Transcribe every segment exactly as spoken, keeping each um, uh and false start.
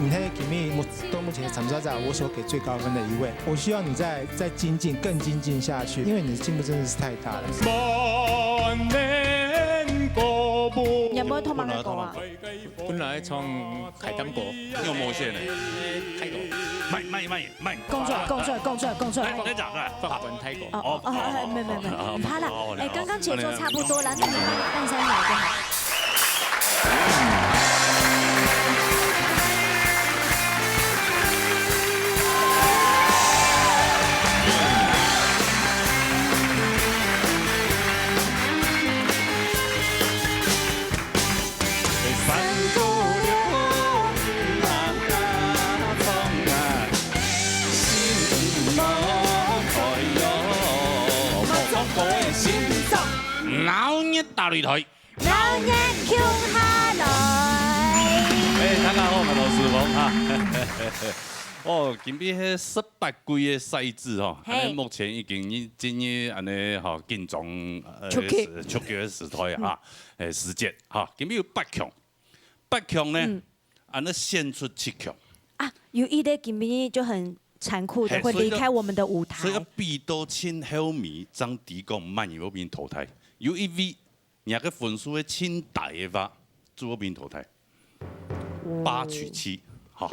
你係今日目，到目前的參賽者，我所給最高分的一位。我希望你再，再精進，更精進下去，因為你的進步真的是太大了。你有沒有偷摸的狗啊？本來唱開tâm歌，你有無線的？開歌。慢，慢，慢，慢。講出來，講出來，講出來，講出來。來，來，講出來。法文泰國。哦，哦，哦，哦，沒有，沒有，沒有，哦，不怕啦。哦，哎，剛剛節奏差不多了，那你換三秒就好。 鬧熱大擂台。鬧熱共下來。哎，大家好，𠊎老師王哈。哦，今晡日係十八季个賽制吼，嘿。恁呢目前已經進入恁呢吼，緊張，呃，出擊。時，出擊个時代啊，哎，時節哈。今晡日有八強，八強呢，嗯。恁呢選出七強。啊，有一个今晡日就很殘酷的，嘿，會離開我們的舞台。所以要，所以要比到盡後尾，正知講麼人會被淘汰。有一位 若个分數係盡低个話，就會被淘汰。哦。八取七，哈，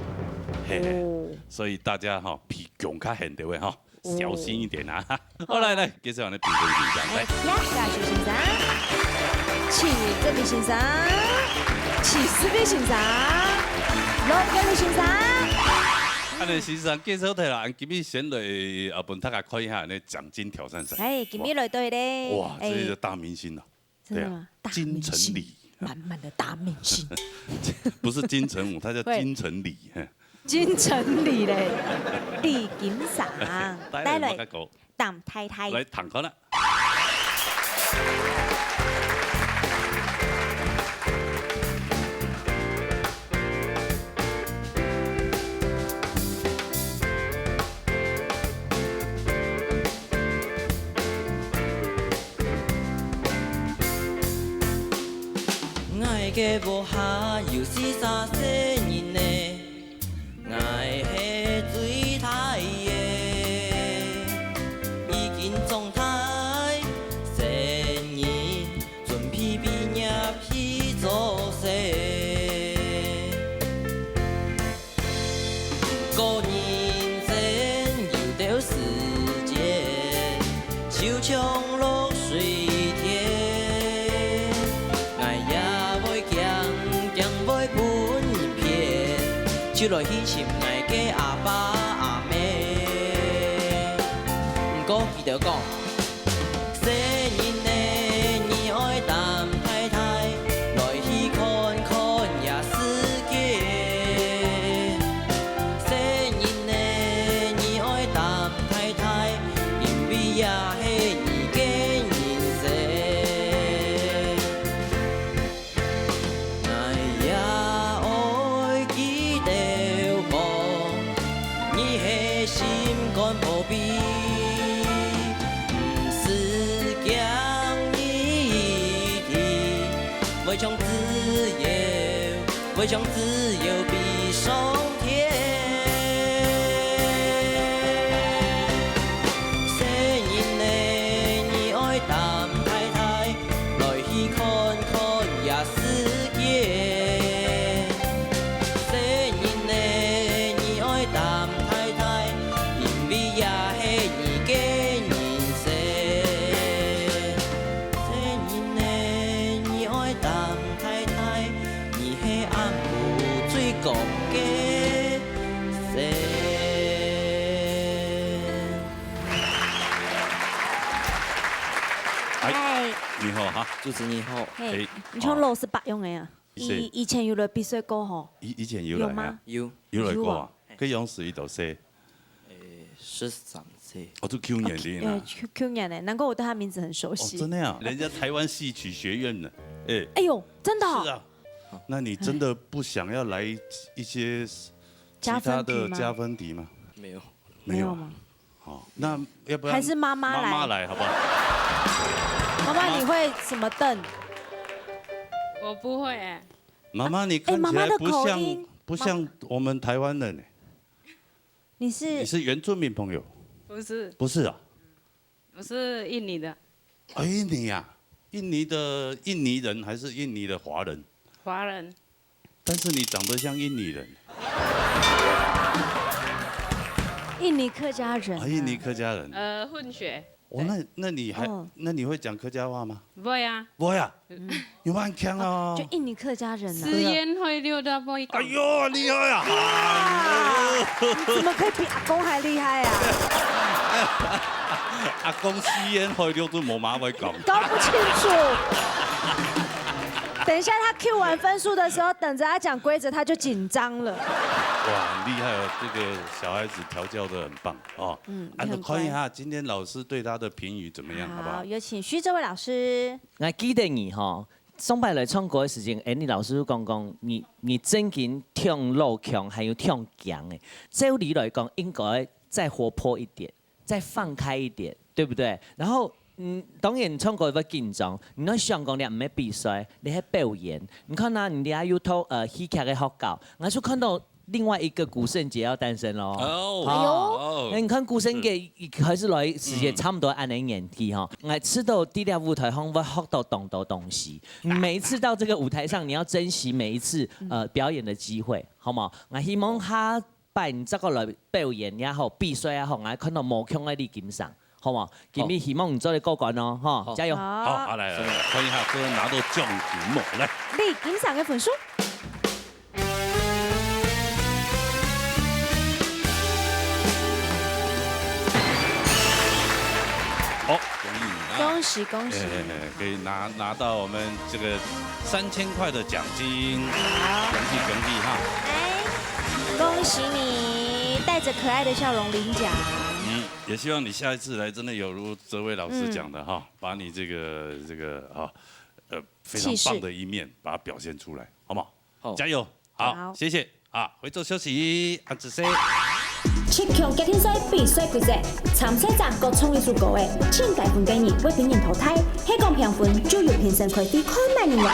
嘿嘿。哦。所以大家哈，比強較狠的位哈，哦。小心一點啊。好，來，來，介紹𠊎等評分先生，來。哎，呀，嘉許先生，徐正明先生，徐思明先生，羅根先生。恁呢先生介紹忒啦，今晡日先來，呃，分大家看一下恁呢獎金挑戰賽。哎，今晡日來對咧。哇，哇，這個大明星啊。哎。 真的嗎？對啊，大明星，金城武。滿滿的大明星。不是金城武，他叫金城李，嘿。金城李咧，李金生，來，來，來，來，莫該講。擔太太。來，聽看啦。 𠊎个屋下有四儕細人仔，𠊎係最大个，已經長大，細人 準備畢業去做事。過人生有兜時節，就像落水天，𠊎也會驚，驚會分人騙，就來去尋𠊎个阿爸阿姆。毋過佢兜講， 細人仔，你愛擔大大，來去看看這世界。細人仔，你愛擔大大，因為這係你个人生。 𠊎也愛佢兜講，你係心肝寶貝，毋使驚你一定會像自由，會像自由飛上天。細人仔，你愛擔大大， 來去看看這世界。細人仔，你愛擔大大，因為這係你个人生。細人仔，你愛擔大大，你係暗晡最光个星。 哎，嗨。你好哈。主持人好。嘿，哎，你像老師伯樣个啊。啊。是。以，以前有來比賽過吼？以，以前有來啊？有嗎？有。有來過啊？有啊。該樣時佢都細。誒，十三歲。哦，就舊年的啦。哦，舊，呃，舊，舊年的，難怪我對他名字很熟悉。哦，真的啊，人家台灣戲曲學院的，哎。哎呦，真的哦？是啊，那你真的不想要來一些其他的加分題嗎？加分題嗎？沒有。 沒有嗎？沒有啊。好，那要不然還是媽媽來。媽媽來好不好？媽媽，你會什麼凳？我不會欸。妈妈，你看起来不像，哎，妈妈的口音，不像我们台湾人欸。你是？你是原住民朋友？不是。不是啊？我是印尼的。啊，印尼啊？印尼的印尼人还是印尼的华人？华人。但是你长得像印尼人。印尼客家人啊。啊，印尼客家人。呃，混血。 哦，那，那你还，嗯。那你会讲客家话吗？不会啊。不会啊？嗯。你蛮强哦。就印尼客家人啊。四縣海陸都會講。哎喲，厲害啊！哇，哎喲。你怎麼可以比阿公還厲害啊？阿公四縣海陸都無麼會講。搞不清楚。等一下他 Q 完分數的時候，等著他講規則，他就緊張了。哇，很厲害哦，這個小孩子調教得很棒哦。嗯，啊，你很乖。那看一下今天老師對他的評語怎麼樣，好不好？好，有請徐哲偉老師。𠊎記得你吼，上擺來唱歌个時節，Andy老師有講講，你，你正經忒老強，還有忒強欸。照理來講，應該再活潑一點。 再放開一點，對不對？然後，嗯，當然唱歌會緊張，你愛想講你毋係比賽，你係表演。你看啊，你這下又讀，呃，戲劇个學校，𠊎就看到另外一個古聖傑要誕生咯。哦。哦。哎喲。哦。那你看古聖傑一開始來時節，嗯。差不多恁樣年紀吼，𠊎知道在這舞台上會學到當多東西。每一次到這個舞台上，你要珍惜每一次，嗯。呃，表演的機會，好嗎？𠊎希望他 擺你再過來表演也好，比賽也好，𠊎看到無窮个李金城，好無？今日希望你做得過關哦，吼，好。加油！好，好，來，來，來，看一下，這位拿到獎金無？來。李金城个分數。好，恭喜你啊！恭喜，恭喜！哎，哎，哎，可以拿，拿到我們這個三千塊的獎金。好。恭喜，恭喜哈！哎，恭喜你，帶著可愛的笑容領獎。嗯，也希望你下一次來真的有如哲偉老師講的哈，嗯。把你這個，這個，哈，呃，非常棒的一面，氣勢。把它表現出來，好不好？好。加油！好，好。謝謝。啊，回座休息，啊，仔細。七強決定賽比賽規則，參賽者各唱一首歌仔，盡低分个人會分人淘汰，係講平分就由評審開始看麼人贏。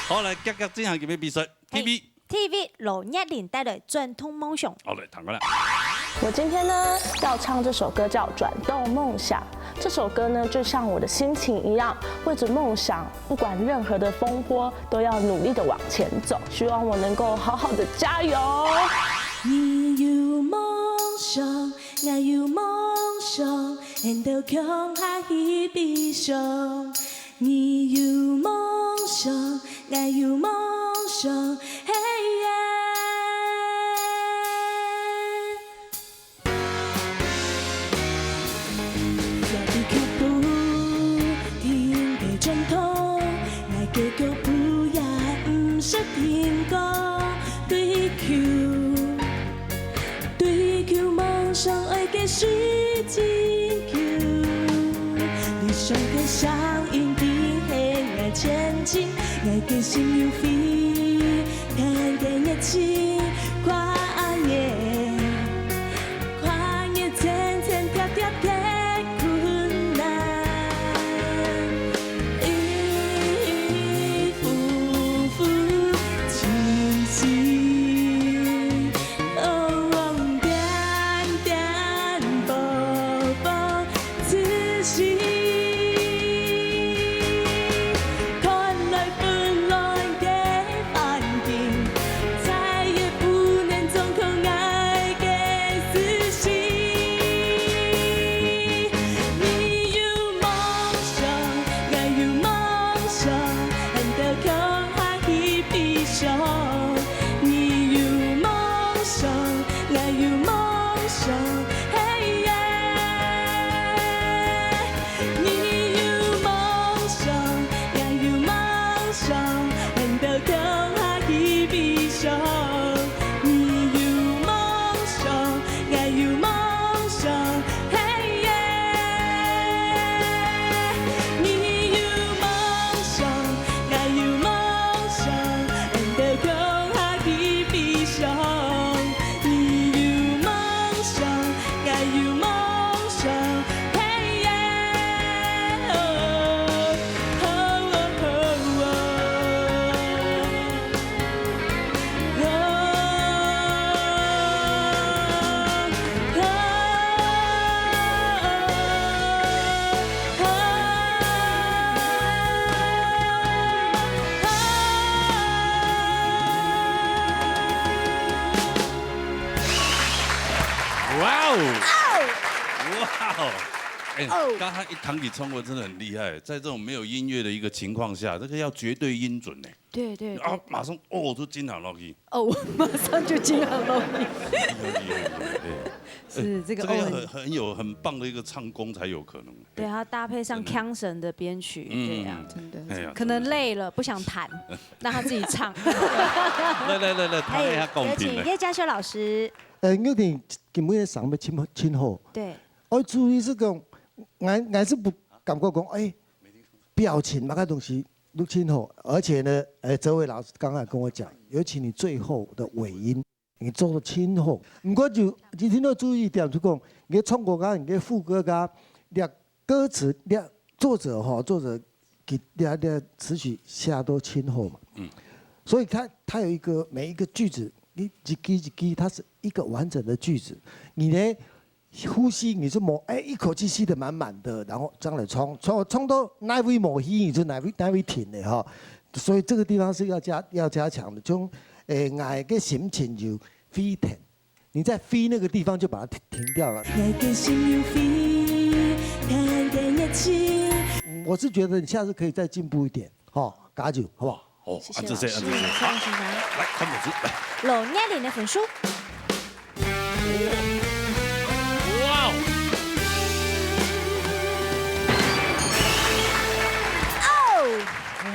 好，來，遽遽進行今日比賽。 T V。T V羅月玲帶來《轉動夢想》。好，來，彈過來。我今天呢，要唱這首歌叫《轉動夢想》。這首歌呢，就像我的心情一樣，為著夢想，不管任何的風波，都要努力地往前走。希望我能夠好好地加油。你有夢想，𠊎有夢想，𠊎兜共下去飛翔。 你有夢想，𠊎有夢想，嘿耶！我的腳步定會轉動，𠊎个腳步也毋識停過，追求 追求夢想愛个水晶球，理想个聲音定係𠊎前進，𠊎个心有飛騰个熱情，跨越，跨越層層疊疊个困難。 一步步前行，往前步步前行。看來本來个環境，再也不能掌控愛个事情。你有夢 想，𠊎有夢想，𠊎兜共下去飛翔。你有夢想，𠊎有夢想，嘿耶！你有夢想，𠊎有夢想，𠊎兜共下去飛翔。你有夢想， 𠊎有夢想，嘿耶！你有夢想，𠊎有夢想，𠊎兜共下去飛翔。你有夢想，𠊎有夢想，嘿耶！哦，哦，哦，哦。哇哦！哎，刚刚一堂吉唱歌真的很厉害，在这种没有音乐的一个情况下，这个要绝对音准呢。对对啊，马上哦，就进行落去。哦，我马上就进行了。厉害厉害厉害！哎，是这个哦，这个要很很有很棒的一个唱功才有可能。对，它搭配上真的 Kanson 的编曲，嗯对呀，真的。哎呀，可能累了不想弹，让他自己唱。来来来来，弹一下哎，有请共鸣来。叶嘉修老师。呃，我定今日上面真真好。对，我注意是讲，俺俺是不感觉讲，哎，表情那个东西都真好，而且呢，哎，哲伟老师刚才跟我讲，尤其你最后的尾音，你做的真好。不过就一定要注意一点，就讲你唱歌啊，你副歌啊，你歌词，你作者哈，作者给你的词曲写都真好嘛。嗯所以他他有一个每一个句子，你一句一句，它是一个完整的句子。你呢，呼吸你是某哎一口气吸得满满的，然后这样来冲冲冲到哪位某吸，你就哪位哪位停的哈。所以这个地方是要加要加强的，从哎俺个心情就飞腾，你在飞那个地方就把它停停掉了。我的心有飞，天天热情。我是觉得你下次可以再进步一点，哈，加油，好不好？哦，谢谢啊，这些，老师啊，这些，好，谢谢大家来，看本子，来。罗念玲的分数。哇哦！哦，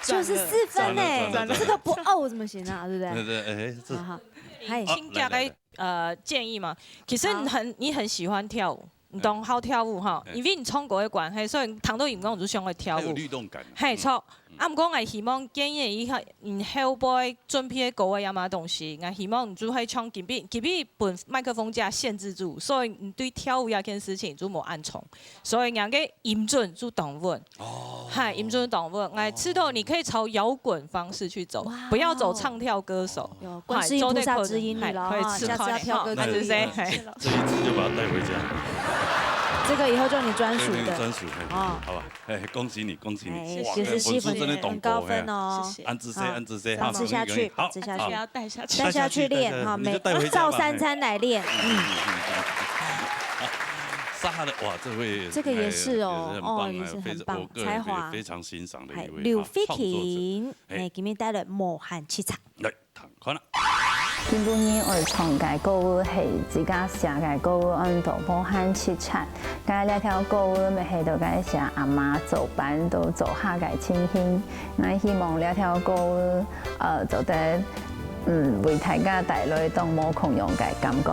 九十四分呢赞了赞了，这个不哦怎么行啊？对不对？对对，哎，这好好，嗨，好请教个来来来呃建议嘛，其实好你很你很喜欢跳舞，你当好跳舞哈，哎因为你唱歌个关系，所以聽到音樂你就想愛跳舞。很有律动感。嘿，嗯錯。啊，毋過𠊎希望建議一下，你後背準備个歌个啊嘛東西，𠊎希望你就係唱緊比緊比分麥克風架限制住，所以你對跳舞這件事情就無恁重，所以人个音準就當穩。哦，嗨，音準當穩，𠊎知道你可以朝搖滾方式去走哇哦，不要走唱跳歌手。有观世音菩萨指引你了哈，嗨可以吃下次要跳歌那可以。啊就是这样这一支就把它带回家，这个以后就你专属这个的。专属，哦好吧？哎，恭喜你，恭喜你！哎，哇，就是吸粉粉丝真的懂很高狗分哦。安之 C，好安之 C，保持下去，保持下去，好，带下去练哈，你每就带回家吧照三餐来练。嗯嗯嗯嗯。沙哈的哇，这位这个也是哦哎哦也是很棒非常我个人才华非常欣赏的一位嗨，刘菲啊创作者。婷，哎哎，今天带了《无限七七》。来，弹看了。今晡日愛唱个歌舞係自家寫个歌舞，安到《無限七七》。該這條歌舞乜係到該寫阿媽做伴到做下个情形。𠊎希望這條歌舞，呃，做得，嗯，為大家帶來當無共樣个感覺。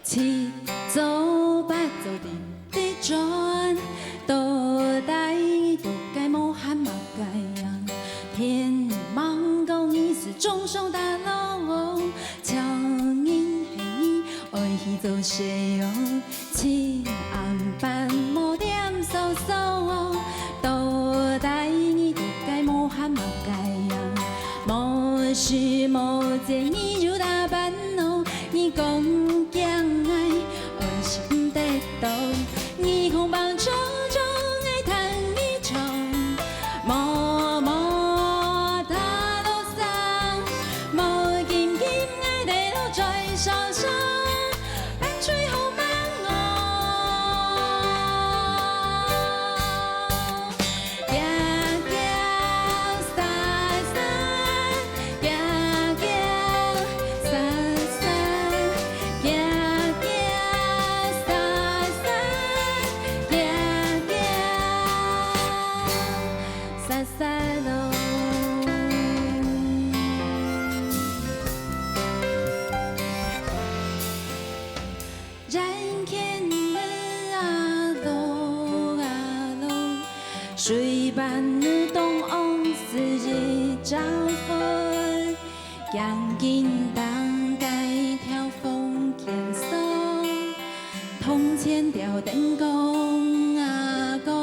七做八做直直轉，到底你讀个無限麼个呀？天茫高你是中上大路，請人係你愛去做事哦。七暗半無點掃掃哦，到底你讀个無限麼个呀？無時無節你就打扮哦。 你講驚𠊎，愛是毋得到。你空棒衝衝，𠊎彈你唱。摸摸大路上，摸金金，𠊎得路在手上。伴隨好忙哦。 行行煞煞，行行煞煞，行行煞煞，行行煞煞咯。 人牽你啊路啊路，水伴你東往西一朝分，行緊當該條風景線，銅錢吊燈光啊光。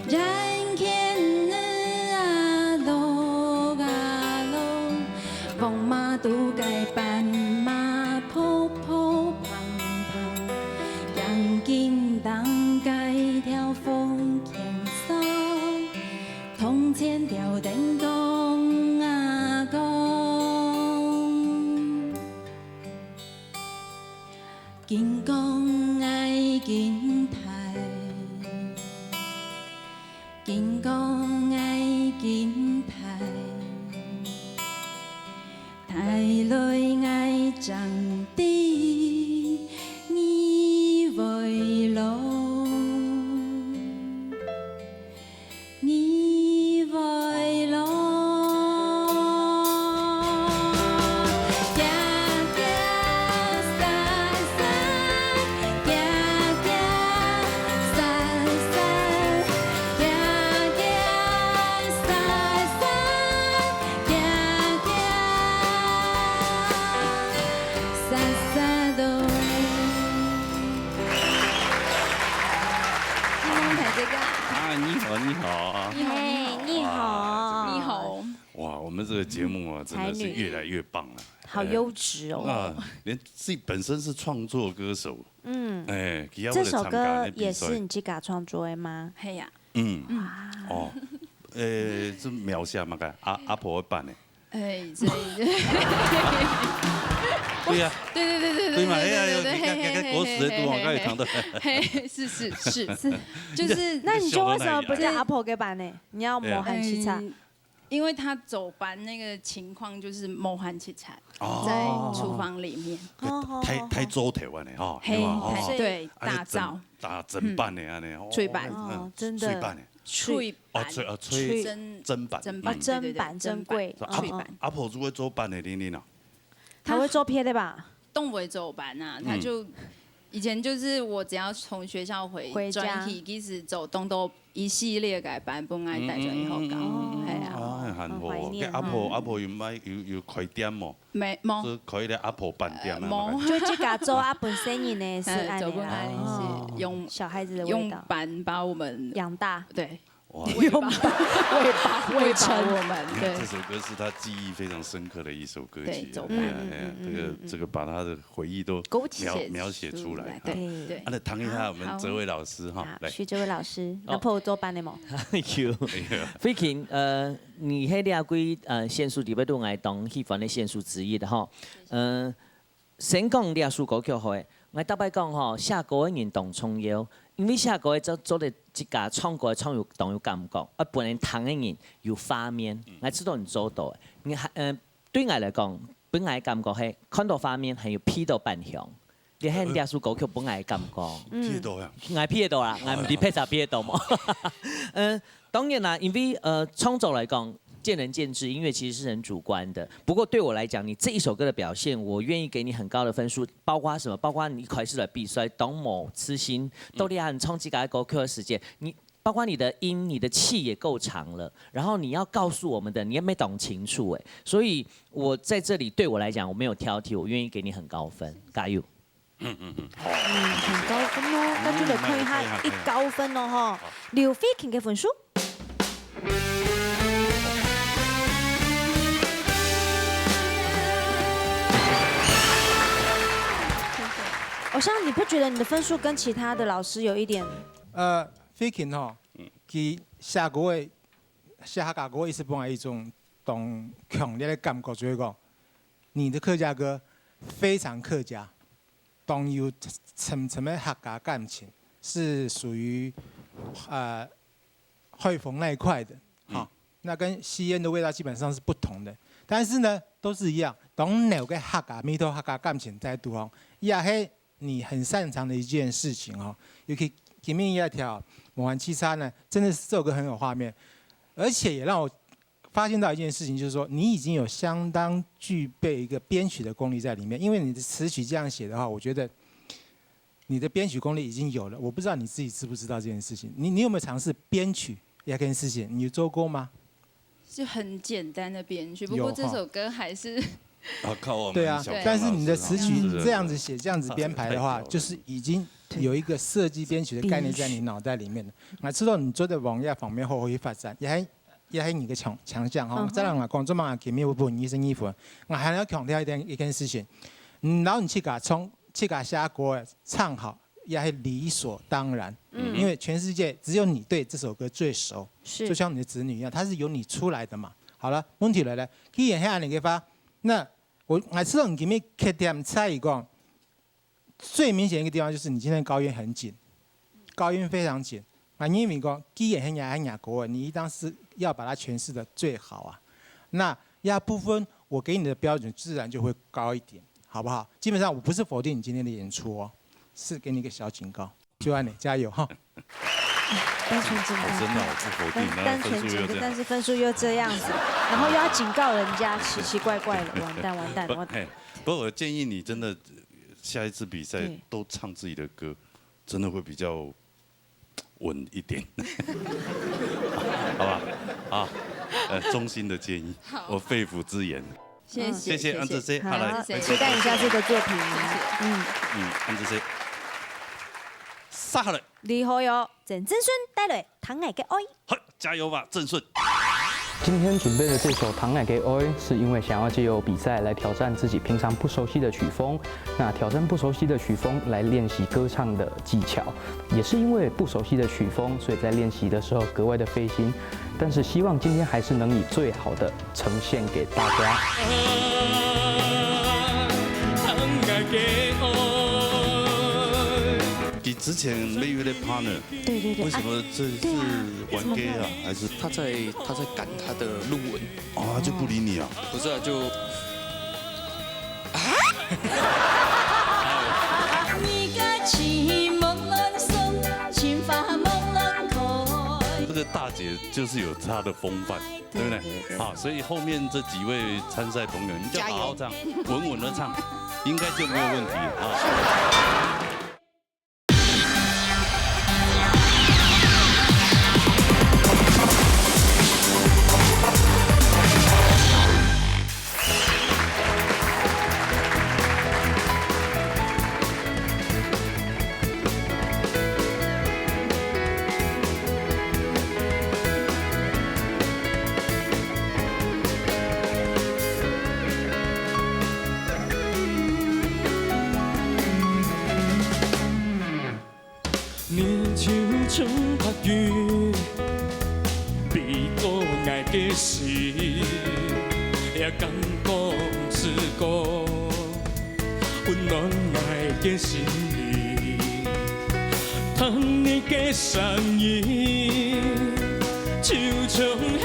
人牽你啊路啊路，黃馬都該斑馬泡泡芳芳，行緊當該條風景線。金光个金台，金光个金台，台內个長地，你會老。 你會老。行行散散，行行散散，行行散散，行行散散。 你好，大家。啊，你好，你好。你好，你好。哇，你好。这个，你好。哇，我们这个节目啊，真的是越来越棒了。好优质哦。哎，啊，连自己本身是创作歌手，嗯，哎，佢也會來參加這比賽。這首歌也是你自家創作的嗎？係啊。嗯，嗯。哦，呃，這描寫麼个？阿，阿婆會扮的。 哎，所以，對呀，對對對對對，對嘛，哎呀，對對對，你看，看，看，狗屎的毒王，剛才談到，嘿，是是是是，就是，那你就為什麼不叫阿婆个扮呢？你要無閒洎杈。嗯，因為他走班那個情況就是無閒洎杈，哦。在廚房裡面。哦，哦，哦，哦。太，太周頭啊呢，吼，嘿，對吧？哦。太，對，啊，打造。打，整班的啊呢，哦，炊粄。嗯，哦，真的。炊粄的。炊粄。哦，炊，哦，炊，炊。砧粄。砧粄，哦，對對對，砧粄，砧粄，砧粄。炊粄。啊，阿，阿婆就會做粄的，你，你呢？ 他會做別个吧？當會做粄啊，他就，嗯。以前就是我只要從學校回，回家。轉去，其實就當做一系列个粄分𠊎帶轉去學校。嗯，嗯，嗯，嗯，嗯。係啊。哎，還好哦。很懷念。該阿婆，嗯。阿婆有賣，有，有開店無？沒，無。係開个阿婆粄店啊，呃，無。就自家做啊，分細人仔食，哎，恁樣啊。做分細人仔食，哦。用，小孩子的味道。用粄把我們養大。對。 哇。喂飽，喂飽，喂飽，餵飽我們，你看，對。這首歌是他記憶非常深刻的一首歌曲啊。對，走吧。哎呀，哎呀，嗯，嗯，這個，嗯，嗯。這個把他的回憶都勾起描，描寫出來哈。對，對。啊，那談一下我們哲偉老師哈，好，來。徐哲偉老師，哦。阿婆做粄个無？有。哎呀。飛琴，呃，你係這幾，呃，選手裡背肚𠊎當喜歡个選手之一个吼。呃， 先講這首歌曲好了。𠊎逐擺講吼，寫歌个人當重要，因為寫歌个做，做得自家唱歌个唱有，當有感覺，啊，分人聽个人有畫面。嗯。𠊎知道你做到个。你還，呃，對𠊎來講，分𠊎感覺係看到畫面，還有鼻到粄香。這係這首歌曲分𠊎个感覺。嗯。鼻得到呀。𠊎鼻得到啦，𠊎毋知別儕鼻得到無。嗯， 當然啦，因為，呃，創作來講，見仁見智，音樂其實是很主觀的。不過對我來講，你這一首歌的表現，我願意給你很高的分數。包括什麼？包括你一開始來比賽，當無自信，嗯。到底還唱自家个歌曲个時間，你，包括你的音、你的氣也夠長了，然後你要告訴我們的，你也沒講清楚欸。所以我在這裡，對我來講，我沒有挑剔，我願意給你很高分，加油！ 嗯，嗯，嗯，好，嗯，謝謝。很高分哦，嗯，那就來看一下，那就看一下，一高分哦吼，嗯。劉飛琴个分數。偶像，你不覺得你的分數跟其他的老師有一點？呃，飛琴吼，嗯。佢寫歌个，寫客家歌个意思，本來一種當強烈个感覺，就係講，你的客家歌非常客家。 當有深深个客家感情，是屬於，呃，海豐那一塊的，嗯。哈，那跟吸菸的味道基本上是不同的。但是呢，都是一樣，當濃个客家味道、客家感情在肚項，也係你很擅長的一件事情哦。尤其今天這條《無閒洎杈》呢，真的是這首歌很有畫面，而且也讓我 發現到一件事情，就是說你已經有相當具備一個編曲的功力在裡面，因為你的詞曲這樣寫的話，我覺得你的編曲功力已經有了。我不知道你自己知不知道這件事情，你，你有沒有嘗試編曲這件事情？你有做過嗎？就很簡單的編曲，不過這首歌還是，有哈。啊，靠我們對啊，小剛老師哈。但是你的詞曲這樣子寫，是的，是的。這樣子編排的話，太，太高了。就是已經有一個設計編曲的概念在你腦袋裡面了。那知道你做得往這方面好好去發展，也還 也係你个強，強項吼。嗯哼。再來講，做麼个今日會分你十二分？𠊎還要強調一點，一件事情，嗯，然後你自家唱，自家寫歌个唱好，也係理所當然。嗯。因為全世界只有你對這首歌最熟，是。就像你的子女一樣，它是由你出來的嘛。好了，問題來了，既然係恁樣个話，那我，𠊎知道你今日缺點在於講，最明显一个地方就是你今天高音很紧，高音非常紧。那因为讲，既然很雅很雅国文，你一定是要把它诠释的最好啊。那压部分，我给你的标准自然就会高一点，好不好？基本上我不是否定你今天的演出哦，是给你一个小警告。就按你加油哈。单纯只能，好深啊，我不否定，那单单分数又这样。纯只，但是分数又这样子，然后又要警告人家，奇奇怪怪的，完蛋完蛋不，完蛋。嘿，不过我建议你真的下一次比赛对都唱自己的歌，真的会比较稳一点，好吧？啊，呃，衷心的建议，我肺腑之言。谢谢谢谢安志姐，好好来，谢谢期待一下这个作品。嗯，嗯，安志姐，杀好了。李后友、陈振顺带来《糖爱个爱》。好，加油吧，振顺。今天准备的这首《糖爱个爱》，是因为想要借由比赛来挑战自己平常不熟悉的曲风。那挑战不熟悉的曲风来练习歌唱的技巧，也是因为不熟悉的曲风，所以在练习的时候格外的费心。但是希望今天还是能以最好的呈现给大家。你之前没有的 partner，对对对，为什么这是对啊玩 gay 啊？还是他在他在赶他的论文，哦，他就不理你啊？不是啊，就你个情梦乱送，情花梦乱开。这个大姐就是有她的风范，对不对？对对好，所以后面这几位参赛朋友，你就好好唱，稳稳的唱，应该就没有问题啊。你就像白云，飞过我个心，也敢讲是讲，温暖我个心灵。听你个声音，就像黑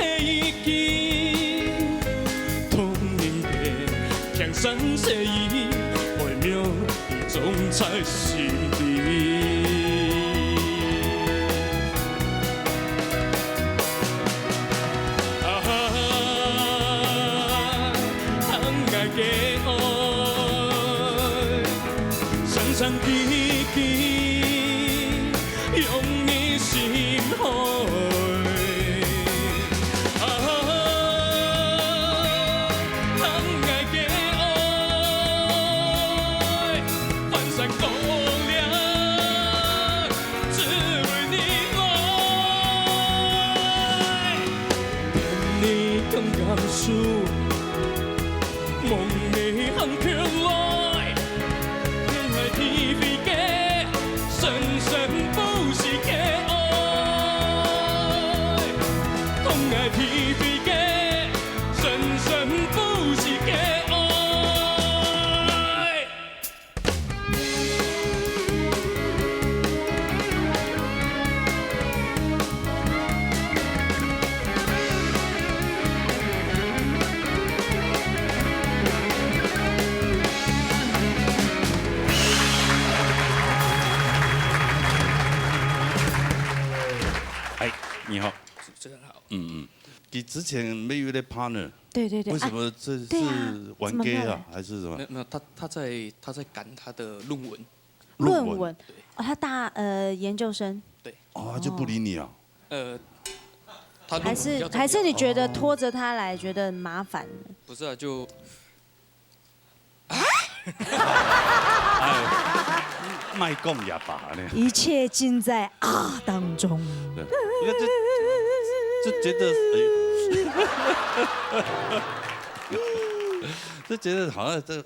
夜，同你个轻声细语，微妙 总在心底。啊，疼爱个爱，常常记记，用你心海。 啊，疼爱个爱，翻山过岭，只为你来。愿你勇敢สู้，梦你行出来。 天外地非个，生生不息个爱。痛爱地非个，生生不息个爱。 哎，你好，主持人好。嗯嗯，你之前没有的 partner，对对对，为什么这是对啊玩怎么没有 gay 啊了，还是什么没？有没有，他他在他在赶他的论文，论文哦，他大呃研究生，哦，他就不理你啊？呃，他论还文比较重要是还是你觉得拖着他来觉得很麻烦？不是啊，就哎，卖供哑巴呢？一切尽在啊当中。对，因为这就觉得，哎，就觉得好像这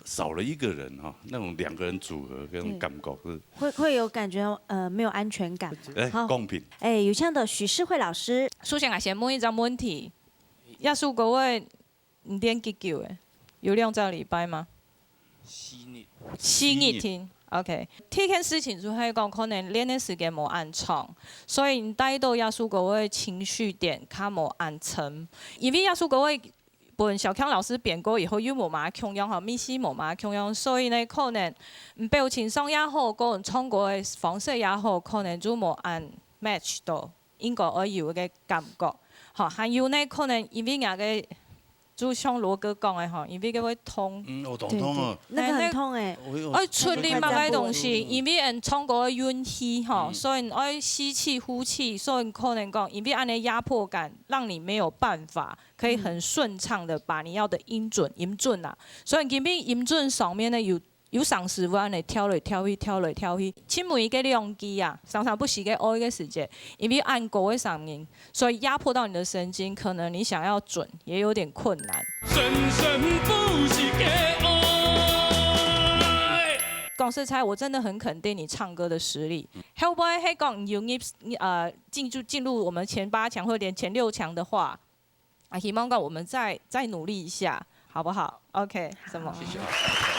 少了一个人哈，那种两个人组合那种感觉是，会会有感觉呃没有安全感。哎，好公平。哎，有请到许世慧老师。首先，我先问一个问题，耶稣各位，你练几久诶？有两个礼拜吗？吸你。四日天。OK，第一件事情就係講，可能練个時間無恁長，所以你帶到這首歌个情緒點較無恁深。因為這首歌个分小強老師編過以後，又無麼共樣吼，味緒無麼共樣，所以呢，可能嗯表情上也好，跟唱歌个方式也好，可能就無恁match到應該愛有个感覺。吼，還有呢，可能因為𠊎个 就像羅哥講个吼，因為佢會痛。嗯，我懂痛啊。那個很痛哎。我有愛出力麼个東西，因為人唱歌个運氣吼，所以你愛吸氣呼氣，所以你可能講，因為恁樣壓迫感，讓你沒有辦法可以很順暢的把你要的音準，音準啊，所以因為音準上面呢有 有常時會恁樣跳來跳去，跳來跳去。盡尾个兩句啊，常常不時个哀个時節，因為恁高个聲音，所以壓迫到你的神經，可能你想要準也有點困難。生生不息个愛。講實在，我真的很肯定你唱歌的實力。後尾係講你有入呃進入進入我們前八強或者前六強的話， 啊，希望講我們再再努力一下，好不好？OK，什麼？謝謝。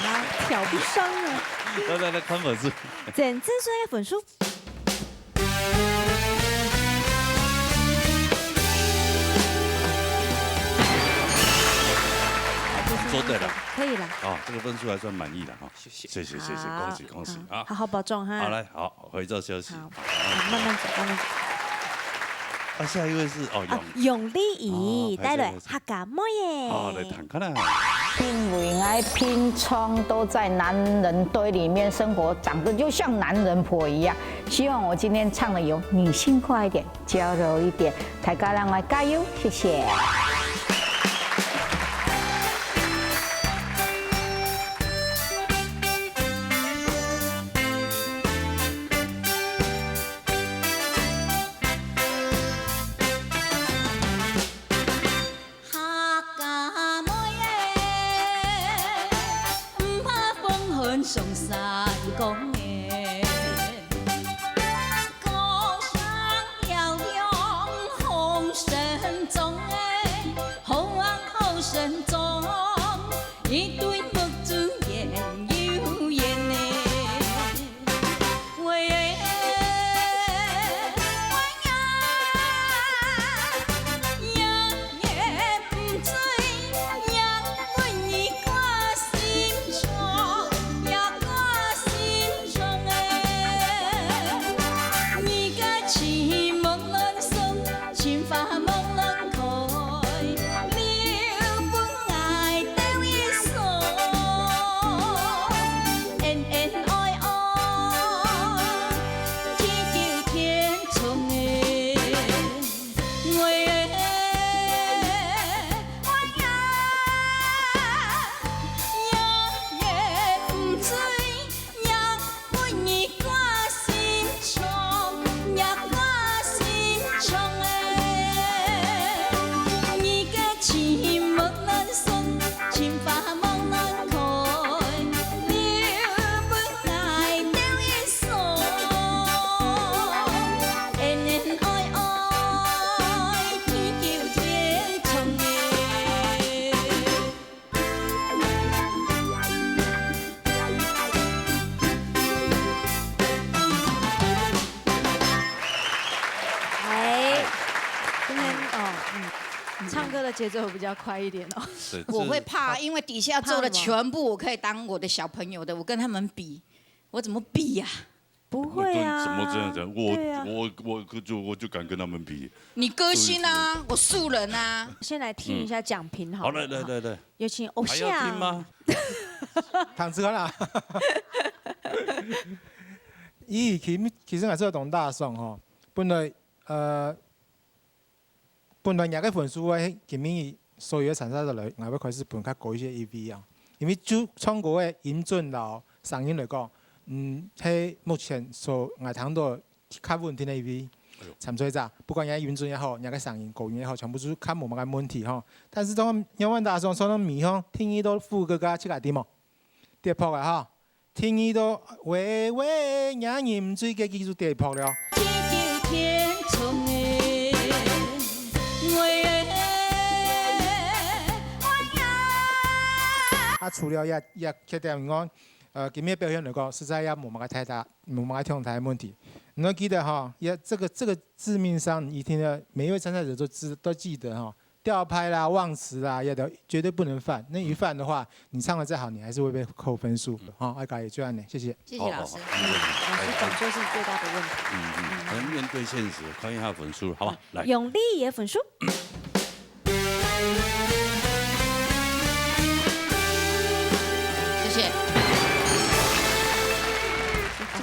啊，挑不傷啊。來來來，看分數。簡直是个分數。做對了。可以了。啊，這個分數還算滿意的哈。謝謝。謝謝謝謝，好恭喜恭喜啊！好好保重哈。好，來，好，回照消息。好，好慢慢走，慢慢走。啊，下一位是哦，啊永，永利怡哦帶來拍手客家妹耶。好，來聽看啊。因為𠊎平常都在男人堆裡面生活，長得就像男人婆一樣。希望我今天唱的有女性化一點，嬌柔一點，大家讓我加油，謝謝。客家妹仔，毋怕風寒上山崗仔，高山尞尞好生長仔，好啊好生長，一對目珠圓又圓仔。 哎，今天哦，嗯，唱歌的節奏比較快一點哦。對，我會怕，這因為底下坐的全部我可以當我的小朋友的，我跟他們比，我怎麼比呀？不會啊。怎麼這樣講？我對啊。我我就我就敢跟他們比。你歌星啊，我素人啊。先來聽一下講評好了。好，來來來來，有請偶還要聽像。嗎？聽一下啦。咦，其其實𠊎係當打爽吼，本來呃，本來若个分數个今晡日所有个參賽者來，𠊎會開始分較高一些一位啊，因為就唱歌个音準摎聲音來講，嗯，係目前所𠊎聽到較穩定个一位參賽者，不管若个音準也好，若个聲音高音也好，全部就較無麼个問題吼。但是當仰般打爽，唱到尾吼，聽得到副歌个自家點哦。 跌拍啊哈。第二道，喂喂，若人毋追个記住跌拍了。啊，除了這這缺點以外，呃，今日表現來講，實在也無麼个太大，無麼个重大个問題。你要記得哈，也這個這個致命傷，你一定要每一位參賽者都知都記得哈，吊拍啦、忘詞啦，也都絕對不能犯。那一犯的話，你唱得再好，你還是會被扣分數的哈。大概也就恁樣，謝謝。謝謝老師。好好好老師講就是最大的問題。嗯嗯，可能面對現實，看一下分數，好吧？來，永利也分數，謝謝。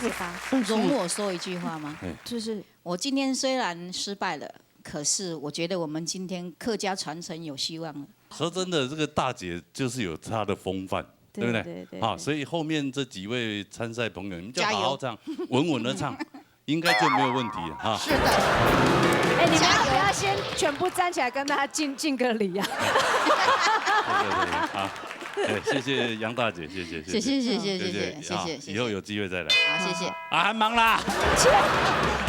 这个吧，容我说一句话吗？就是我今天虽然失败了，可是我觉得我们今天客家传承有希望了。说真的，这个大姐就是有她的风范，对不对？对对对好，所以后面这几位参赛朋友，你们就加油好好唱，稳稳的唱，应该就没有问题了哈。是的，哎，你们要不要先全部站起来跟大家敬敬个礼啊？对对对，好，哎，谢谢杨大姐，谢谢谢谢谢谢谢谢谢谢啊谢谢，以后有机会再来。好谢谢。啊，還忙啦，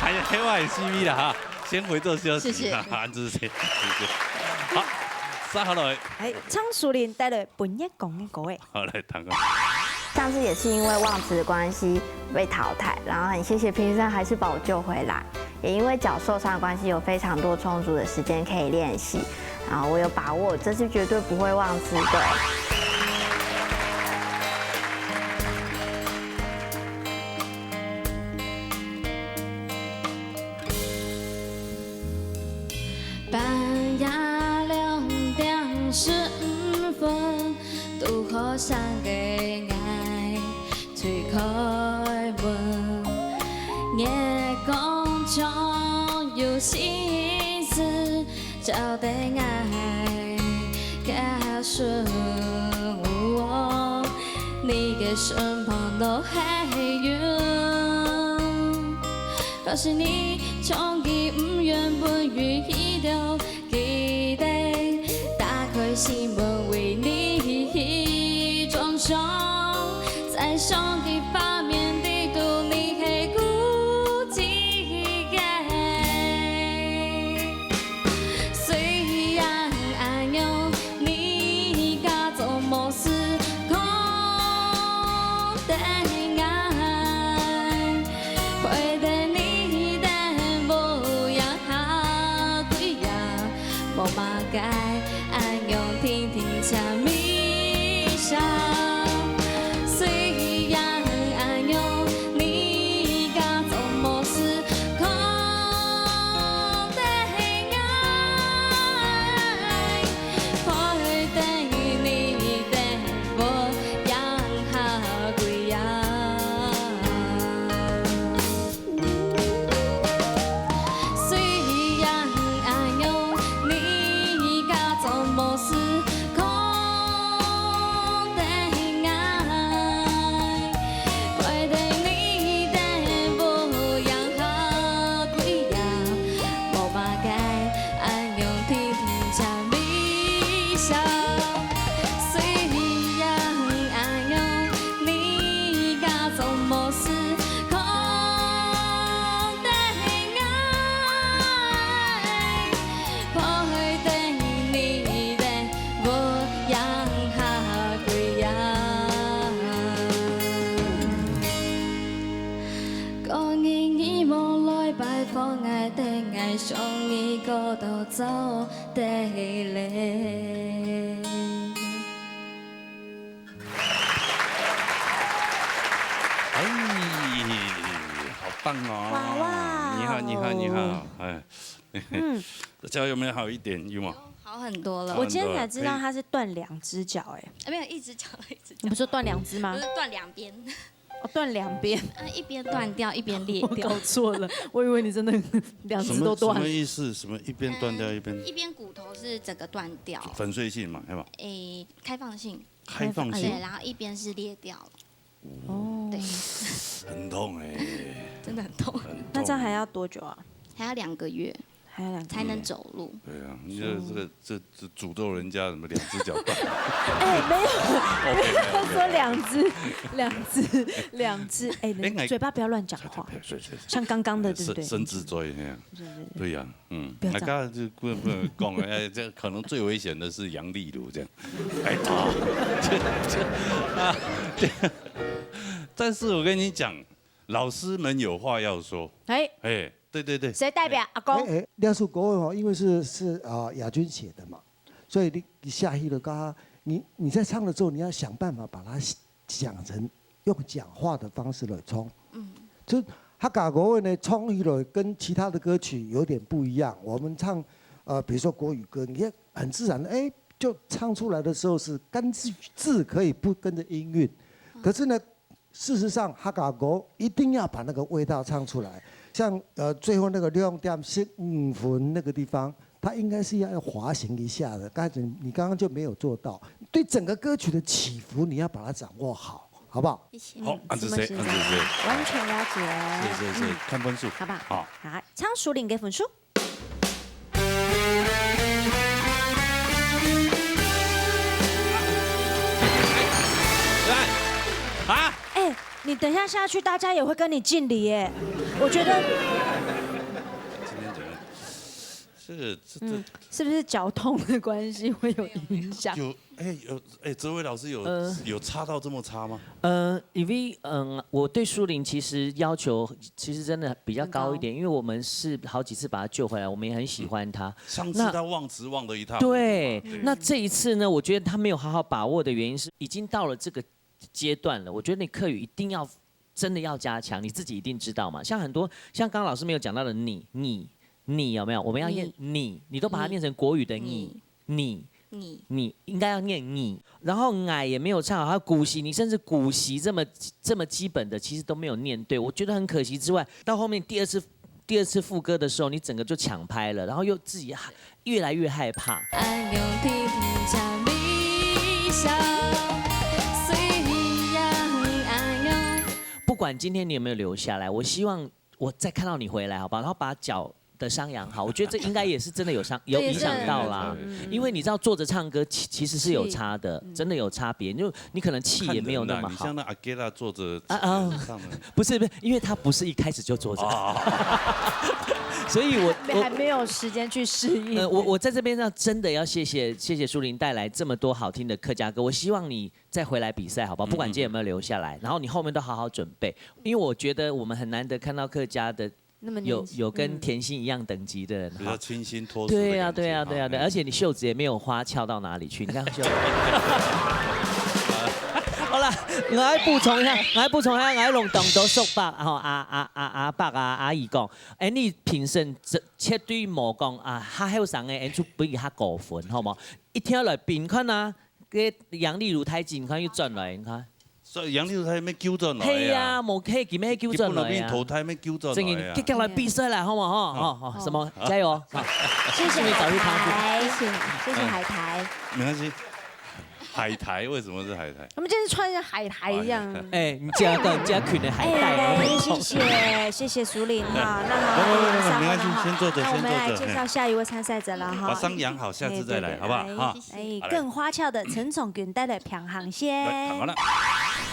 還有還有 C V 啦哈，先回做消息謝謝哈，安之謝，謝謝。好，接下來，哎，张淑玲带来本月讲的歌哎。好來，唐哥。上次也是因为忘词的关系被淘汰，然后很谢谢评审还是把我救回来，也因为脚受伤的关系有非常多充足的时间可以练习，然后我有把握这次绝对不会忘词的。半夜两点十五分，拄好醒个𠊎推开门，月光中有星星照在𠊎个身，你个身旁落黑云。 若是你从今毋愿分予一条记得，打开心门为你装上，在上个画面里肚你係孤寂个。虽然恁樣，你假装無事，看等𠊎。 陪等你等無影下歸夜，無麼个恁樣定定請微笑。雖然恁樣，你假裝無事，看等𠊎，陪等你等無影下歸夜。 雖然恁樣，你假裝無事，看等𠊎，陪等你等無影下歸夜，無麼个恁樣定定請微笑。雖然恁樣，你假裝無事， 看等𠊎，陪等你等無影下歸夜。過日你無來拜訪𠊎，等𠊎想你過到走得咧。 哎，好棒哦！哇哇你好，你好，你好！哎，嗯，脚有没有好一点？有吗？好很多了。我今天才知道他是断两只脚哎。啊没有，一只脚一只脚你不，是说断两只吗不？是断两边，哦，断两边。嗯，一边断掉一边裂我搞掉。错了，我以为你真的两只都断了什么什么。意思？什么一边断掉一边一边骨头是整个断掉，粉碎性嘛，是吧？诶，开放性，开放性对，然后一边是裂掉了，哦，对，很痛哎，真的很痛，很痛。那这样还要多久啊？还要两个月还要两个才能走路。对啊，你这这个这这诅咒人家什么两只脚断？哎，没有，他说两只，两只，两只，哎，哎你嘴巴不要乱讲话，对对对，像刚刚的，对不对？伸伸直做一下。对对对对呀，嗯，不要这样那刚才就不能不能讲，哎，这可能最危险的是杨丽如这样，哎，这这啊，这但是我跟你讲，老师们有话要说。哎，哎，对对对，谁代表？哎，阿公？哎，哎，廖树国文哦，因为是，是，呃，亚军写的嘛，所以你，你下去了，刚刚你，你在唱的时候，你要想办法把它想成用讲话的方式来唱。嗯。就客家歌呢，唱起来跟其他的歌曲有点不一样。我们唱，呃，比如说国语歌，你看很自然的，哎，就唱出来的时候是跟字，字可以不跟着音韵。可是呢，事实上，客家歌一定要把那个味道唱出来。像，呃，最后那个两点十五分那个地方，它应该是要滑行一下的。刚才你，你刚刚就没有做到，对整个歌曲的起伏，你要把它掌握好，好不好？谢谢。好，嗯，恁仔細，恁仔細。完全了解。是是是，嗯，看分数。好不好？好。好，唱樹林个分数。来，啊？哎，你等一下下去，大家也会跟你敬礼耶。我觉得今天怎么样？这个，这，这，嗯，是不是脚痛的关系会有影响？有，哎，有，哎，哲维老师有，呃。有差到这么差吗？呃，因为，嗯，我对树林其实要求其实真的比较高一点，很高。因为我们是好几次把他救回来，我们也很喜欢他。上次他忘词忘得一塌糊涂嘛。对，对。那这一次呢，我觉得他没有好好把握的原因是，已经到了这个阶段了，我觉得你客语一定要，真的要加强，你自己一定知道嘛。像很多，像刚刚老师没有讲到的你，你，你有没有？我们要念你，你，你都把它念成国语的你，你，你，你。你应该要念你。然后矮也没有唱好，还有古习，你甚至古习这么，这么基本的，其实都没有念对，我觉得很可惜之外，到后面第二次，第二次副歌的时候，你整个就抢拍了，然后又自己害，越来越害怕。不管今天你有没有留下来，我希望我再看到你回来，好不好？然后把脚的伤养好，我觉得这应该也是真的有伤，有影响到啦。对，对，对，对。因为你知道，坐着唱歌其，其实是有差的，是。嗯。真的有差别。就你可能气也没有那么好。看人啦，你像那阿吉拉坐着啊，啊。唱的。不是，不是，因为他不是一开始就坐着。哦。所以我，我，还没有时间去适应。呃，我，我在这边要真的要谢谢，谢谢树林带来这么多好听的客家歌。我希望你再回来比赛，好不好？嗯，不管今天有没有留下来，嗯。然后你后面都好好准备，因为我觉得我们很难得看到客家的那么年轻。有，有跟甜心一样等级的人，比较清新脱俗的感觉，对啊，对啊，对啊，对啊，哈。而且你袖子也没有花翘到哪里去，你看袖子。好啦，我来补充一下，我来补充一下，我来弄懂多叔伯吼，阿，阿，阿，阿伯啊，阿姨讲，哎，你评审这绝对无讲啊，较后生的，哎，就比较高分，好无？一听来评看啊，个杨丽如太子，你看又转来，你看。所以杨丽如太子没救转来啊。嘿呀，无可以，没救转来啊。基本上被淘汰没救转来啊。正经，结果来比赛啦，好不好？好，好，什么？加油！好。谢谢祝你早日康复。海苔，谢谢，谢谢海苔。没关系。海苔为什么是海苔？我们就是穿像海苔一样。哎，你加个，你加裙的海带啊。哎，谢谢，谢谢树林哈。那好，不，不，不，不，没关系，先坐着，那我们来介绍下一位参赛者了哈。把伤养好，下次再来，哎，对，对，好不好？哈。哎，好嘞。更花俏的陈总给我们带来 平衡线。来，看好了。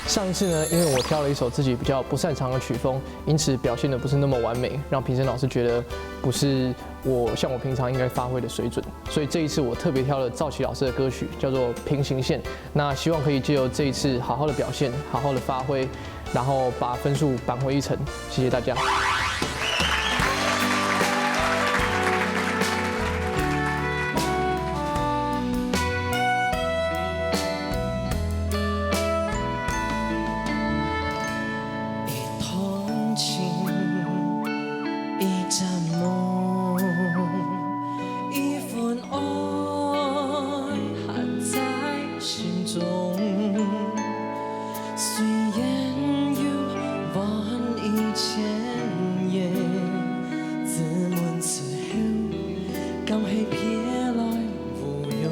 上一次呢，因为我挑了一首自己比较不擅长的曲风，因此表现得不是那么完美，让评审老师觉得不是我，像我平常应该发挥的水准。所以这一次我特别挑了赵琪老师的歌曲，叫做《平行线》。那希望可以借由这一次好好的表现，好好的发挥，然后把分数扳回一城。谢谢大家。 一段情，一盏梦，一份爱还在心中。虽然有万一千言，自问此后，敢系别来无恙？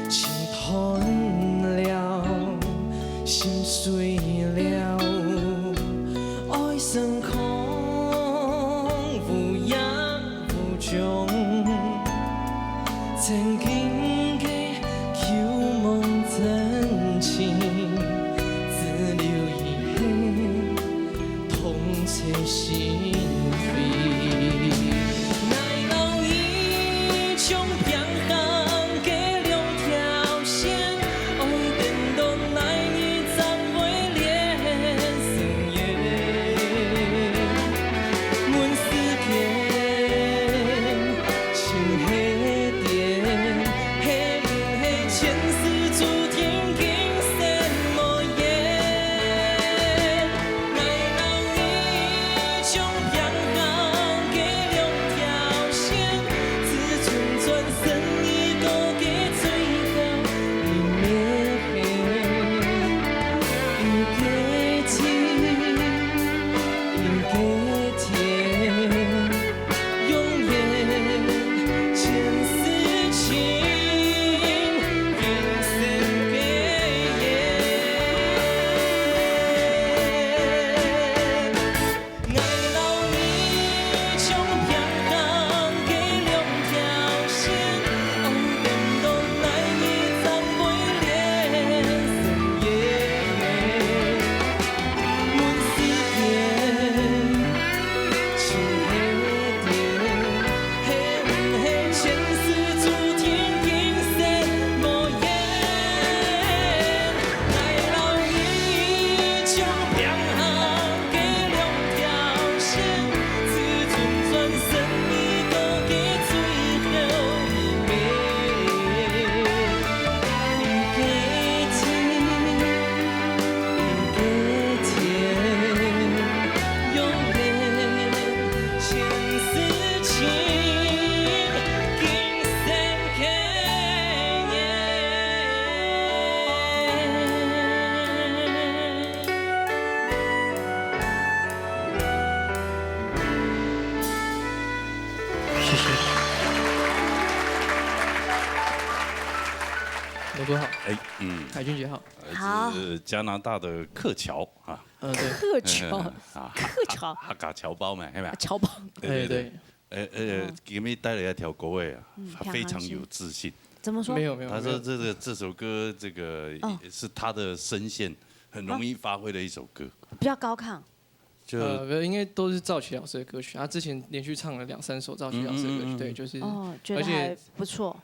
情断了，心碎了，爱成空，无影无踪。曾经的旧梦真情，只留遗憾。 痛彻心扉。奈何一种平衡个两条线，爱等到哪日才会哥好，哎，嗯，海俊杰好。来自加拿大的客僑啊。嗯，对。客僑，啊，客僑。客家僑胞嘛，是吧？僑胞。对，对，对。对。呃，呃，给你带来一条歌哎啊，嗯，非常有自信。怎么说？没有，没有，他说这个，没有。这首歌，这个哦。是他的声线很容易发挥的一首歌。比较高亢。 就呃，没有，应该都是赵琪老师的歌曲。他之前连续唱了两三首赵琪老师的歌曲，嗯，嗯，嗯，嗯。对，就是，哦，觉得还不错，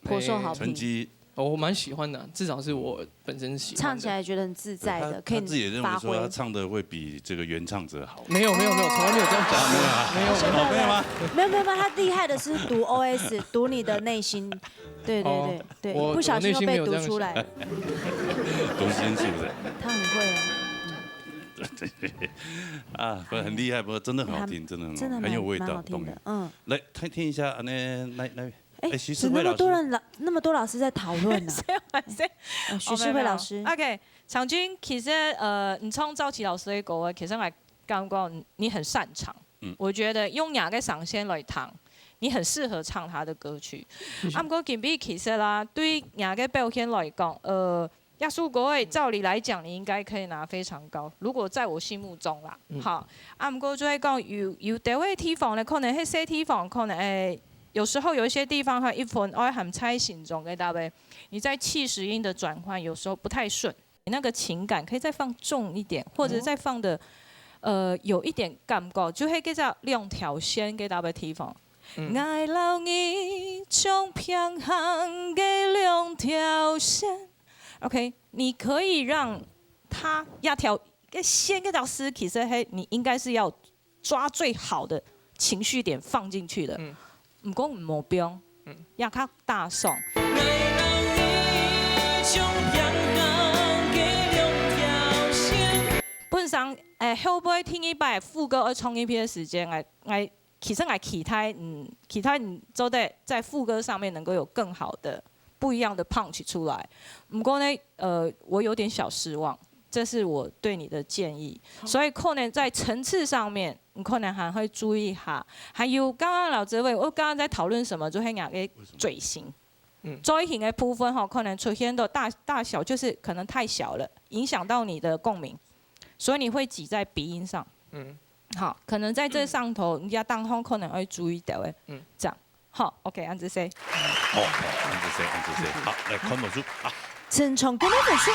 而且，颇受好评。哎，成绩哦，我蛮喜欢的，至少是我本身喜欢的。唱起来觉得很自在的，对，他，可以发挥。他自己也认为说他唱得会比这个原唱者好。没有，没有，没有，从来没有这样讲过。啊，没有啊。没有，没有，哦，没有吗？没有，没有，没有，他厉害的是读O S，读你的内心。对，对，哦，对，对，我，不小心又被读出来。我内心没有这样想。读心是不是？他很会哦。嗯。 啊，不，很厉害，不，真的很好听，还，真的很好，真的蛮，很有味道，蛮好听的，懂了。嗯。来，听，听一下，啊，那，那，那，哎，哎，徐世辉老师。怎么那么多人老，那么多老师在讨论呢？谁还谁？哦，徐世辉老师。哦，没有，没有。OK，昶君，其实，呃，你唱赵琪老师的歌，其实我感觉你很擅长。嗯。我觉得用你个声线来唱，你很适合唱他的歌曲。谢谢。啊，不过今晡日其实啦，对你个表现来讲，呃， 这首歌诶，照理来讲，你应该可以拿非常高。如果在我心目中啦，嗯。好，啊，毋过就係講有，有个地方呢，可能係細地方，可能，誒，有时候有一些地方哈，一分愛含在心中个，對不对？你在气势音的转换有时候不太顺，你那个情感可以再放重一点，或者再放的，哦。呃，有一点感觉，就係叫做两条线个，對不对？地方。嗯。 OK，你可以让他压条，个线个老师，其实嘿，你应该是要抓最好的情绪点放进去的。嗯。毋过毋好放，嗯。压较大声。本身，誒，後背第二擺副歌愛唱一遍个時間，誒，誒， 其实𠊎期待，嗯，期待你做得在副歌上面能够有更好的、不一样的 punch 出来。不过呢，呃，我有点小失望，这是我对你的建议。好。所以可能在层次上面，你可能还会注意一下。还有刚刚老师问，我刚刚在讨论什么，就係你个嘴型。为什么？嗯。嘴型的部分吼，可能出现的大，大小就是可能太小了，影响到你的共鸣，所以你会挤在鼻音上。嗯。 好，可能在这上头，你家当中可能会注意到的。嗯。这样。好，OK，恁仔細。好，好，恁仔細，恁仔細。好，来看分数啊。陳昶君个分数。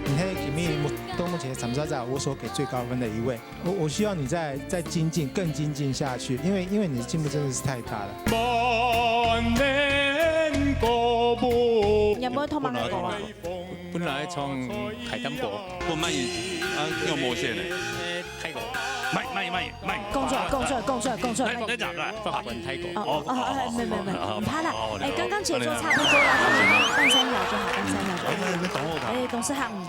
你係今晡日目，到目前參賽者，我所给最高分的一位。我，我希望你再，再精进，更精进下去，因为，因为你的进步真的是太大了。你有没有偷摸个狗啊？ 本來唱海膽歌。不滿意啊，有無線呢？泰國。慢，慢，慢，慢。講出來，講出來，講出來，講出來。來，來，來，來。法文泰國。哦，哦，哦，哦，哎，沒有，沒有，沒有，哦，你怕啦。哦，哎，剛剛節奏差不多了，那你半三秒就好，半三秒就好。哎，你等我一下。哎，董事長。嗯。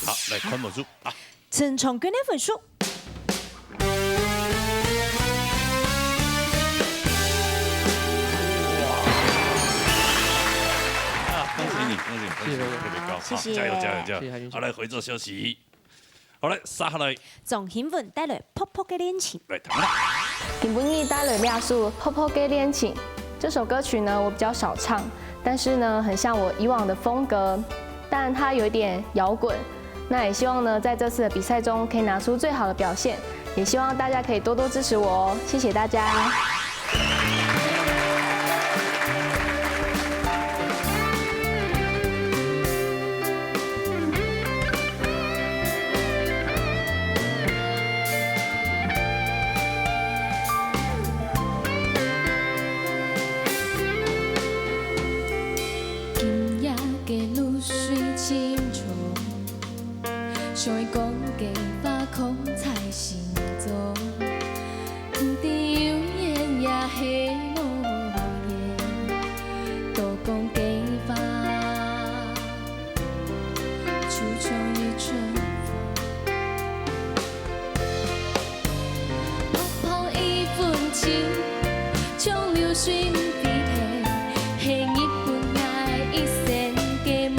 好，來看分數啊。陳昶君个分數。啊，恭喜你，恭喜你，分數謝謝。特別高，謝謝。好，加油，加油，加油。謝謝，謝謝。好，來，回座休息。 好，來，接下來。鍾欣雯帶來《噗噗个戀情》。來，聽啦。今晡日帶來這首《噗噗个戀情》。這首歌曲呢，我比較少唱，但是呢，很像我以往的風格，但它有一點搖滾。那也希望呢，在這次的比賽中可以拿出最好的表現，也希望大家可以多多支持我哦，謝謝大家。今夜个露水真重，想愛講个話囥在心中，毋知有緣也係無緣，多講个話，就像一陣風。 噗噗一份情，像流水毋知停，係你分𠊎一生个夢。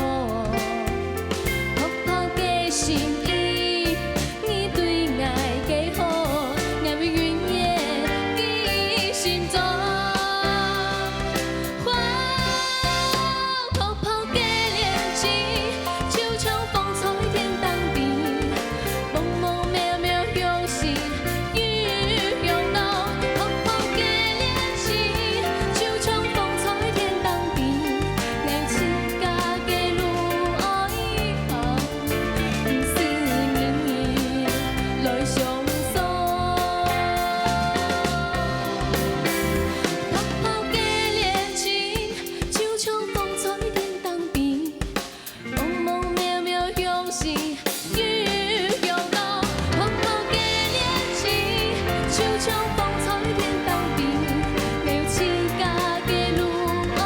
就像風吹天當地，留自家个路安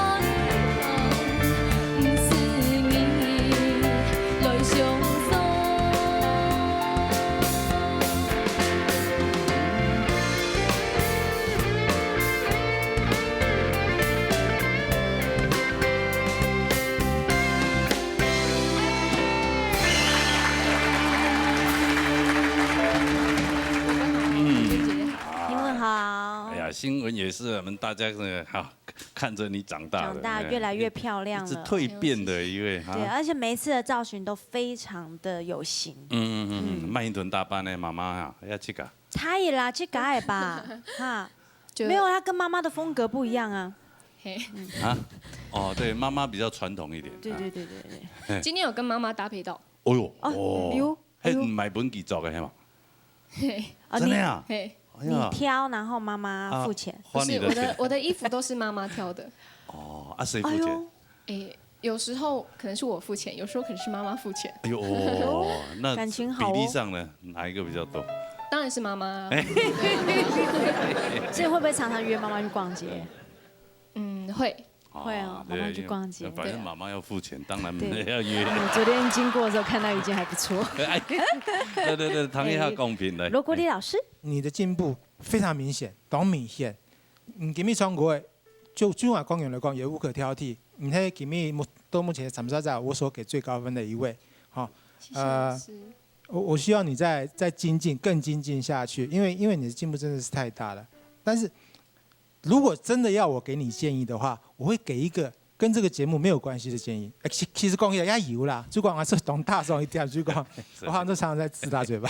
好，毋使你來相送。嗯，你们好哎。呀，新闻也是我们大家呢，哈，看着你长大的，长大哎越来越漂亮了一直蜕变的一位哈。对，而且每一次的造型都非常的有型。嗯嗯嗯嗯，慢一点打扮的妈妈啊，要去搞她也啦，去改吧，哈，就没有，她跟妈妈的风格不一样啊。嘿，啊。哦，对，妈妈比较传统一点。对对对对对，今天有跟妈妈搭配到，哦哟，哦，哦，有，嘿，买本给找个黑嘛，嘿啊真的呀？嘿，哎呀你，挑，然后妈妈付钱。花你的钱不是我的。我的衣服都是妈妈挑的，哦，啊，谁付钱？哎呦，诶，有时候可能是我付钱，有时候可能是妈妈付钱。哎呦，哦，那感情好哦比例上呢，哪一个比较多？当然是妈妈啊。所以会不会常常约妈妈去逛街？嗯，会。会哦对妈妈去逛街因为反正妈妈要付钱，当然对要约。嗯，昨天经过的时候看到一件还不错。哎，对对对，谈一下公平来。罗国立老师，你的进步非常明显，当明显。你今日唱歌个，就就我个人来讲，也无可挑剔。你是今日目到目前参赛者，我所给最高分的一位。好，谢谢老师。我我希望你再再精进，更精进下去，因为因为你的进步真的是太大了。但是如果真的要我给你建议的话，我会给一个跟这个节目没有关系的建议。哎，其其实讲起来也有啦，就讲啊，是当大声一点，就讲我好像都常常在自打嘴巴。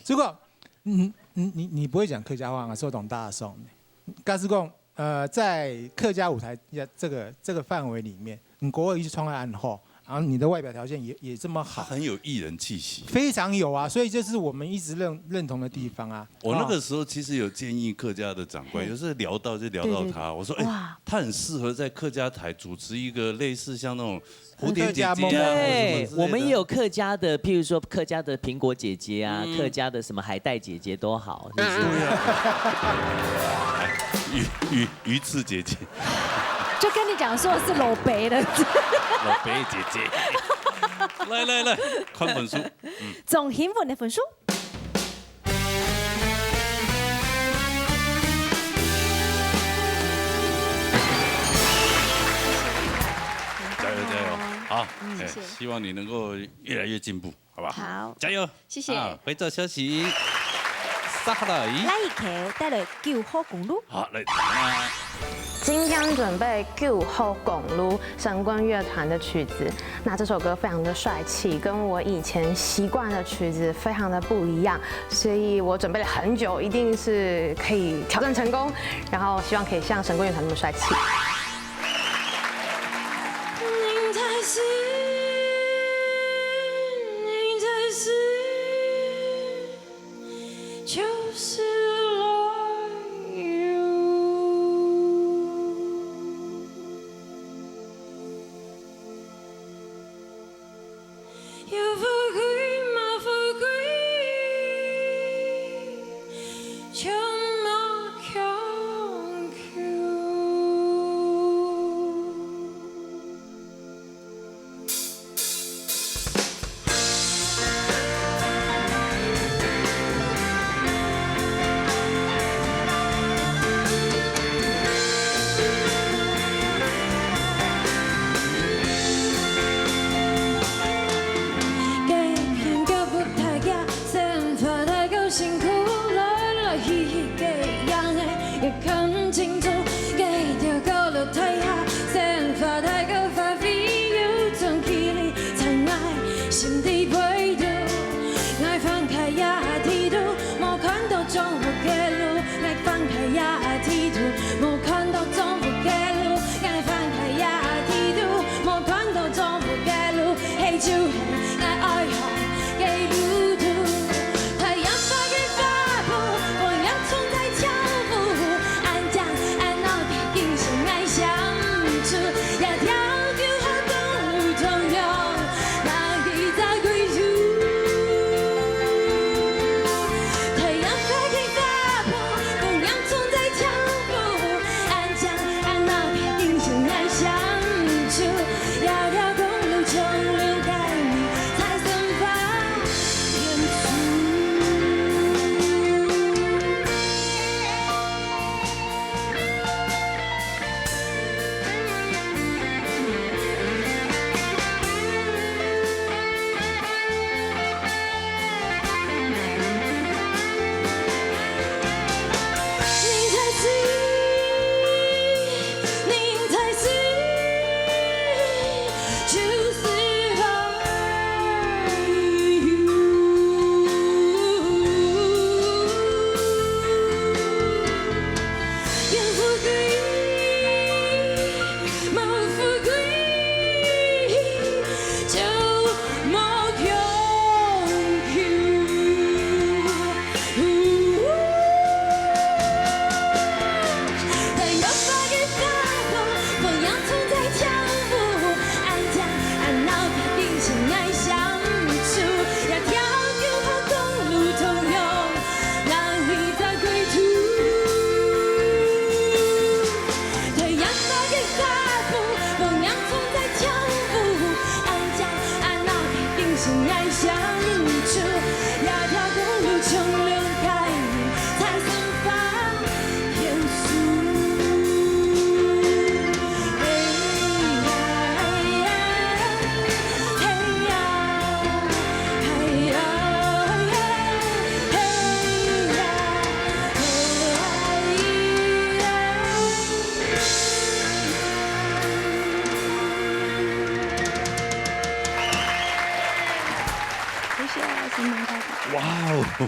如果你你你你不会讲客家话啊，是当大声的。但是讲呃，在客家舞台这个这个范围里面，你国语是创作很好，然后你的外表条件也也这么好，他很有艺人气息。非常有啊，所以这是我们一直认认同的地方啊。我那个哦时候其实有建议客家的长官，嘿有时候聊到就聊到他，我说，哎、哇他很适合在客家台主持一个类似像那种蝴蝶姐姐啊，客家梦或什么之类的对，我们也有客家的，譬如说客家的苹果姐姐啊，客家的什么海带姐姐都好，是不是？鱼鱼鱼翅姐姐，就跟你讲说是老北的，老北姐姐，来来来，看本书，总评分的分数。加油加油！好，嗯哎，谢谢希望你能够越来越进步，好不好？好，加油！谢谢啊，回照消息，撒哈拉语。来一口带来九号公路。好，来，那今天准备《九号公路》，神棍乐团的曲子。那这首歌非常的帅气，跟我以前习惯的曲子非常的不一样，所以我准备了很久，一定是可以挑战成功，然后希望可以像神棍乐团那么帅气。人在世，人在世，就是来游。 有富贵嘛富贵，穷嘛穷苦。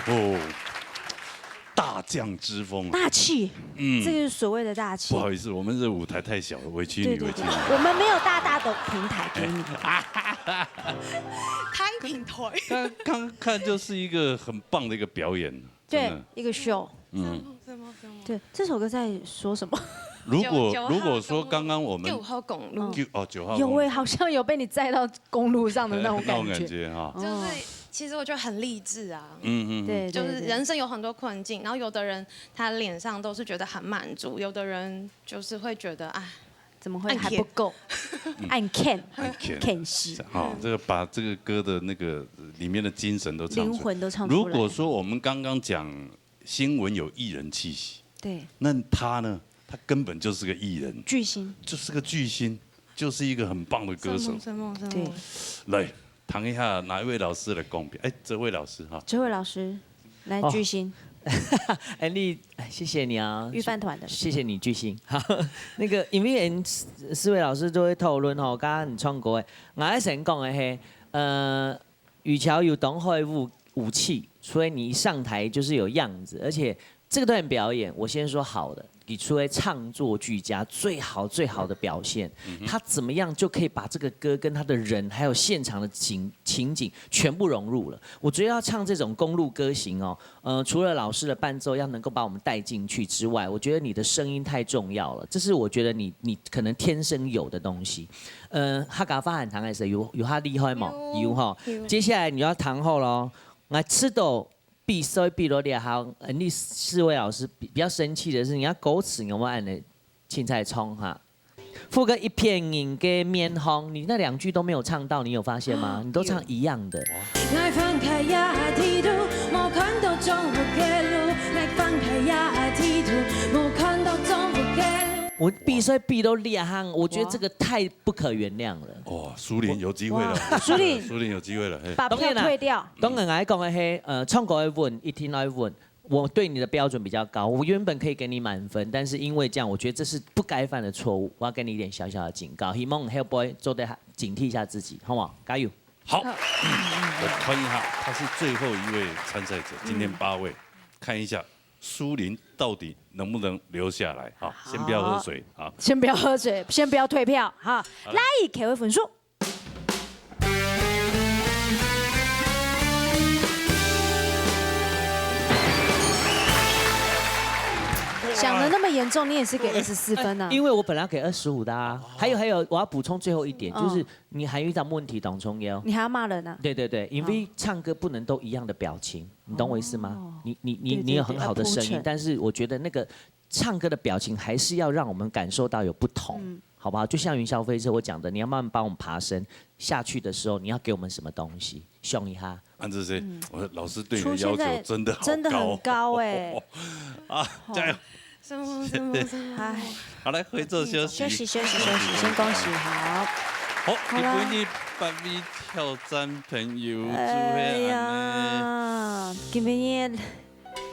哦，大将之风啊。大气，嗯，这个是所谓的大气。不好意思，我们这舞台太小了，委屈你，对对对，委屈你。我们没有大大的平台给你。开平台。刚刚看就是一个很棒的一个表演，真的。对，一个秀。嗯，什么什么？对，这首歌在说什么？如果九九号如果说公路刚刚我们九号公路，就哦九号有哎，公路好像有被你载到公路上的那种那种感觉。感觉哈，就是哦其实我觉得很励志啊。嗯嗯，对，就是对对人生有很多困境，然后有的人他脸上都是觉得很满足，有的人就是会觉得啊，怎么会还不够？按 can 很甜。 can 喜，哈，这个把这个歌的那个里面的精神都唱出来。灵魂都唱出来。如果说我们刚刚讲新闻有艺人气息，对，那他呢？他根本就是个艺人，巨星，就是个巨星，就是一个很棒的歌手。什么什么对，来，谈一下哪一位老师来公平？哎，这位老师哈，这位老师来哦巨星哎，你，哎谢谢你啊，御饭团的，谢谢你，巨星。好，那个，因为四位老师都会讨论吼，刚刚你唱歌的，我要先讲的嘿，呃，雨乔有东海武武器，所以你一上台就是有样子，而且这个段表演，我先说好的，你除了唱作俱佳，最好最好的表现，他怎么样就可以把这个歌跟他的人，还有现场的情情景全部融入了。我觉得要唱这种公路歌型哦，呃，除了老师的伴奏要能够把我们带进去之外，我觉得你的声音太重要了，这是我觉得你你可能天生有的东西。呃，客家話很長的時候有有他厲害嘛，有哈。接下来你要谈后喽，我知道比赛比落两行，呃，你四位老师比比较生气的是，你要歌词有没有按的青菜冲哈？副歌一片人的面孔，你那两句都没有唱到，你有发现吗？你都唱一样的。 𠊎翻開也睇到，無看到中國个路。𠊎翻開也睇到，無看到中國个路。我比賽比到兩行，我觉得这个太不可原谅了。哦，苏林有机会了，哇苏林苏林有机会了，嘿。把票退掉。当然，我讲的嘿，呃，唱歌的稳，一定要稳。我对你的标准比较高，我原本可以给你满分，但是因为这样，我觉得这是不该犯的错误，我要给你一点小小的警告。希望你后背做得警惕一下自己，好不好？加油！好，我看一下，他是最后一位参赛者，今天八位，看一下苏林到底能不能留下来啊？先不要喝水啊。先不要喝水，先不要退票哈。来，给位分数。想的那么严重，你也是给二十四分啊？因为我本来给二十五的啊。还有还有，我要补充最后一点，嗯就是你还遇到问题当中要。你还要骂人啊？对对对，因为唱歌不能都一样的表情，你懂我意思吗？你你你对对你有很好的声音，对要铺陈但是我觉得那个唱歌的表情还是要让我们感受到有不同，好不好？就像云霄飞车我讲的，你要慢慢帮我们爬升，下去的时候你要给我们什么东西，凶一下。安志谁？我说老师对你的要求出现在真的好真的很高哎。啊！加油！什么什么什么？哎，好，来回座休息。休息休息休息，先恭喜好。好，好啦你本日八位挑战朋友，祝哎贺安呢。呀，今天，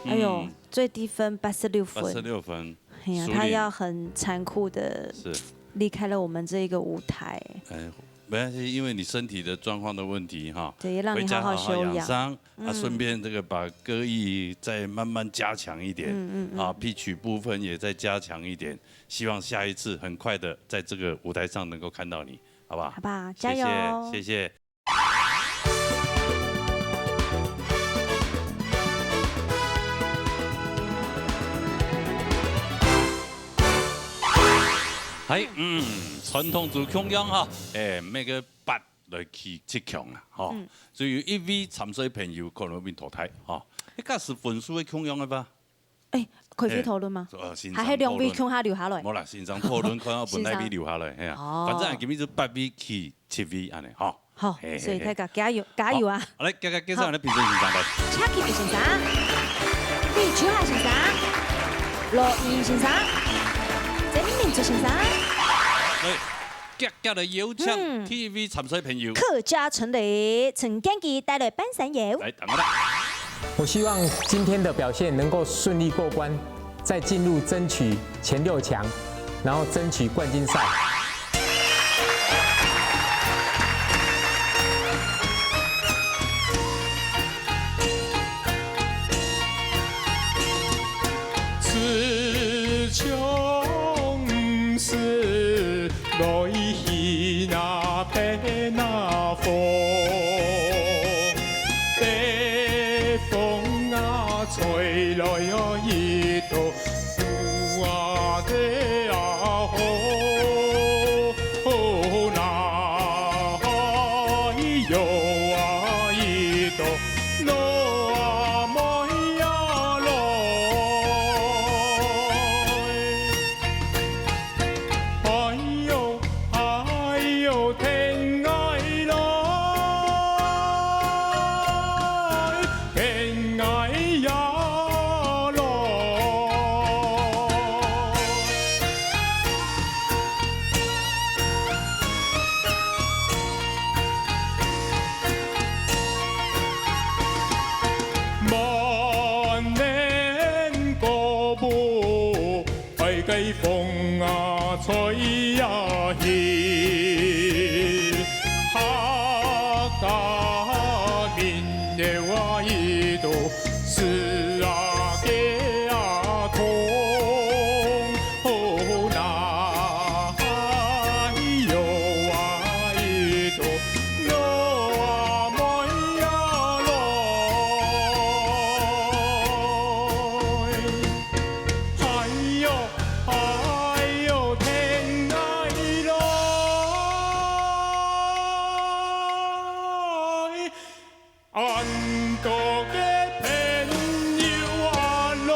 哎呦嗯，最低分八十六分，八十六分，哎呀，苏林他要很残酷的是，离开了我们这一个舞台。哎，没关系，因为你身体的状况的问题哈，对，也让你回家好好好好休养养伤啊，嗯顺便这个把歌艺再慢慢加强一点，嗯嗯嗯啊，pitch部分也再加强一点，希望下一次很快的在这个舞台上能够看到你，好不好？好不好？谢谢加油！谢谢。嗨，嗯，传统做共样哈，哎，每个八来去七强啊，哈，嗯所以有一位参赛朋友可能会被淘汰哈，哎，假使分数会共样的吧？哎，可以讨论吗？呃，先还还两位共下留下来。无啦，先生讨论看要分哪位留下来，嘿啊，哦反正今日是八位去七位安尼哈。好嘿嘿，所以大家加油加油啊！好，来，加加介绍咱评审先生来。请评审先生，李秋海先生，罗英先生，曾明哲先生。来，遽遽的邀请嗯第一位参赛朋友，客家陈雷、陈建基带来半山腰。来，等我啦。我希望今天的表现能够顺利过关，再进入争取前六强，然后争取冠军赛。哎呦，哎呦，天涯來，天涯也來。滿面歌舞 愛該風啊吹啊去，客家民謠啊，一到四啊街啊通，好哪有啊，一到六啊妹啊來。 哎呦，哎呦，天涯來，恁多个朋友啊來。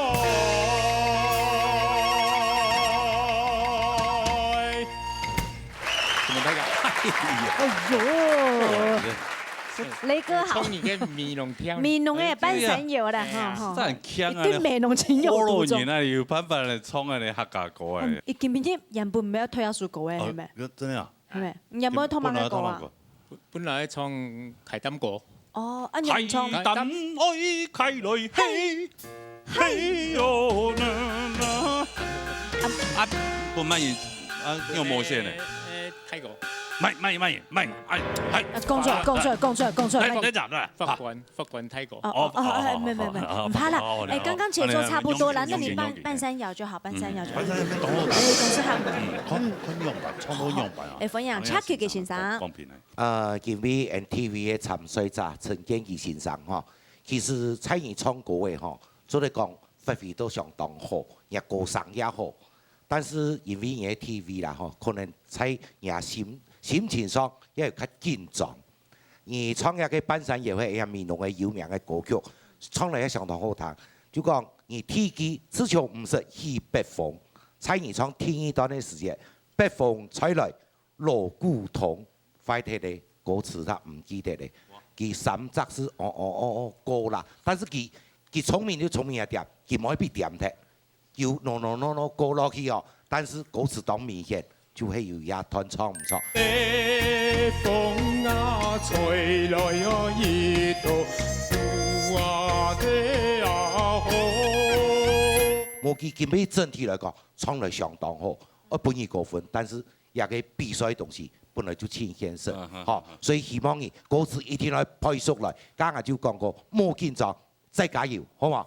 怎麼那個？哎呀，哎呦，哇，你這 雷哥好。唱你个美濃調。美濃个半山腰啦，哎呀，哈，哈。這很強啊，一定美濃情有獨鍾。好多年啊，有辦法來唱啊，你客家歌啊。嗯，佢今日原本要推一首歌个，哦，係咪？真的啊？係咪？你有無聽過个歌啊？本來唱海膽歌。哦，啊，你有唱？海膽愛開來嘿，嘿喲啦啦。啊，不滿意啊，有無線呢？呃，呃，泰國。慢，慢，慢，慢，哎，哎。啊，講出來，講出來，講出來，講出來。來，來，來，來。法國，法國，泰國。哦，哦，哦，哦，哎，沒有，沒有，沒有，哦，不怕啦。哦，哎，剛剛節奏差不多啦，哦，那你半，用緊，用緊。半山腰就好，半山腰就好。嗯，半山腰，哎，總是好。嗯，看，看樣板，唱歌樣板啊。好，好。哎，歡迎Chucky个先生。公平啊。呃，今日N T V个參賽者陳建騏先生吼，其實在你唱歌个吼，做得講發揮到相當好，你歌聲也好，但是因為你个T V啦吼，可能在你个心，心情上也有較緊張。 你唱這个半山腰係美濃个有名个歌曲，唱來也相當好聽。就講你第一句，自從毋識去北風，在你唱第二段个時節，北風吹來，鑼鼓筒壞忒咧，歌詞佢毋記得咧。佢三隻字，哦，哦，哦，哦，歌啦。但是佢，佢聰明就聰明一點，佢無去點忒。 有no no no no歌落去哦，但是歌詞當明顯，就係有一段唱毋著。北風啊，吹來啊，一到雨啊，地啊，好。無，佢今日整體來講，唱來相當好，愛分佢高分，但是這个比賽个東西本來就盡現實，嗯，嗯，吼，嗯。所以希望你歌詞一定愛背熟來。剛剛就講過，莫緊張， 再加油，好無？好，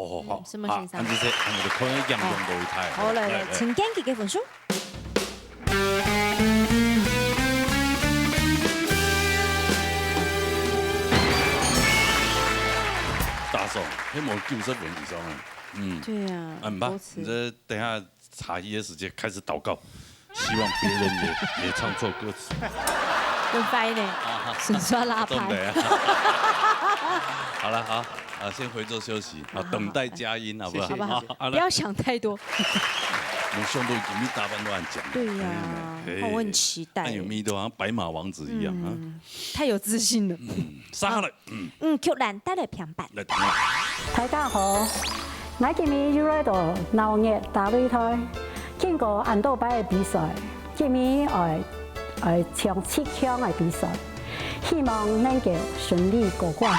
好，好。嗯，什麼先生？啊，恁樣先，恁樣就可以應用到一下。好，來，來，來。請建騏个分數。打爽，起碼九十分以上啊。嗯。對啊，啊，毋怕，歌詞。你這等下茶餘个時節開始禱告。 希望別人也，也唱錯歌詞。會壞呢，啊，順紲拉拍。真的啊。好了，好，啊，先回座休息，啊，好，好，等待佳音，好不好？謝謝，謝謝。好了。不要想太多。我們兄弟今天打扮都很講究。對呀，哎，哦，我很期待。哎呦，迷得好像白馬王子一樣啊。嗯，太有自信了。嗯，殺下來。 嗯，曲蘭帶來評判。來聽啊。大家好，𠊎今日又來到鬧熱大擂台，經過恁多擺个比賽，今日愛，愛上七強个比賽，希望能夠順利過關。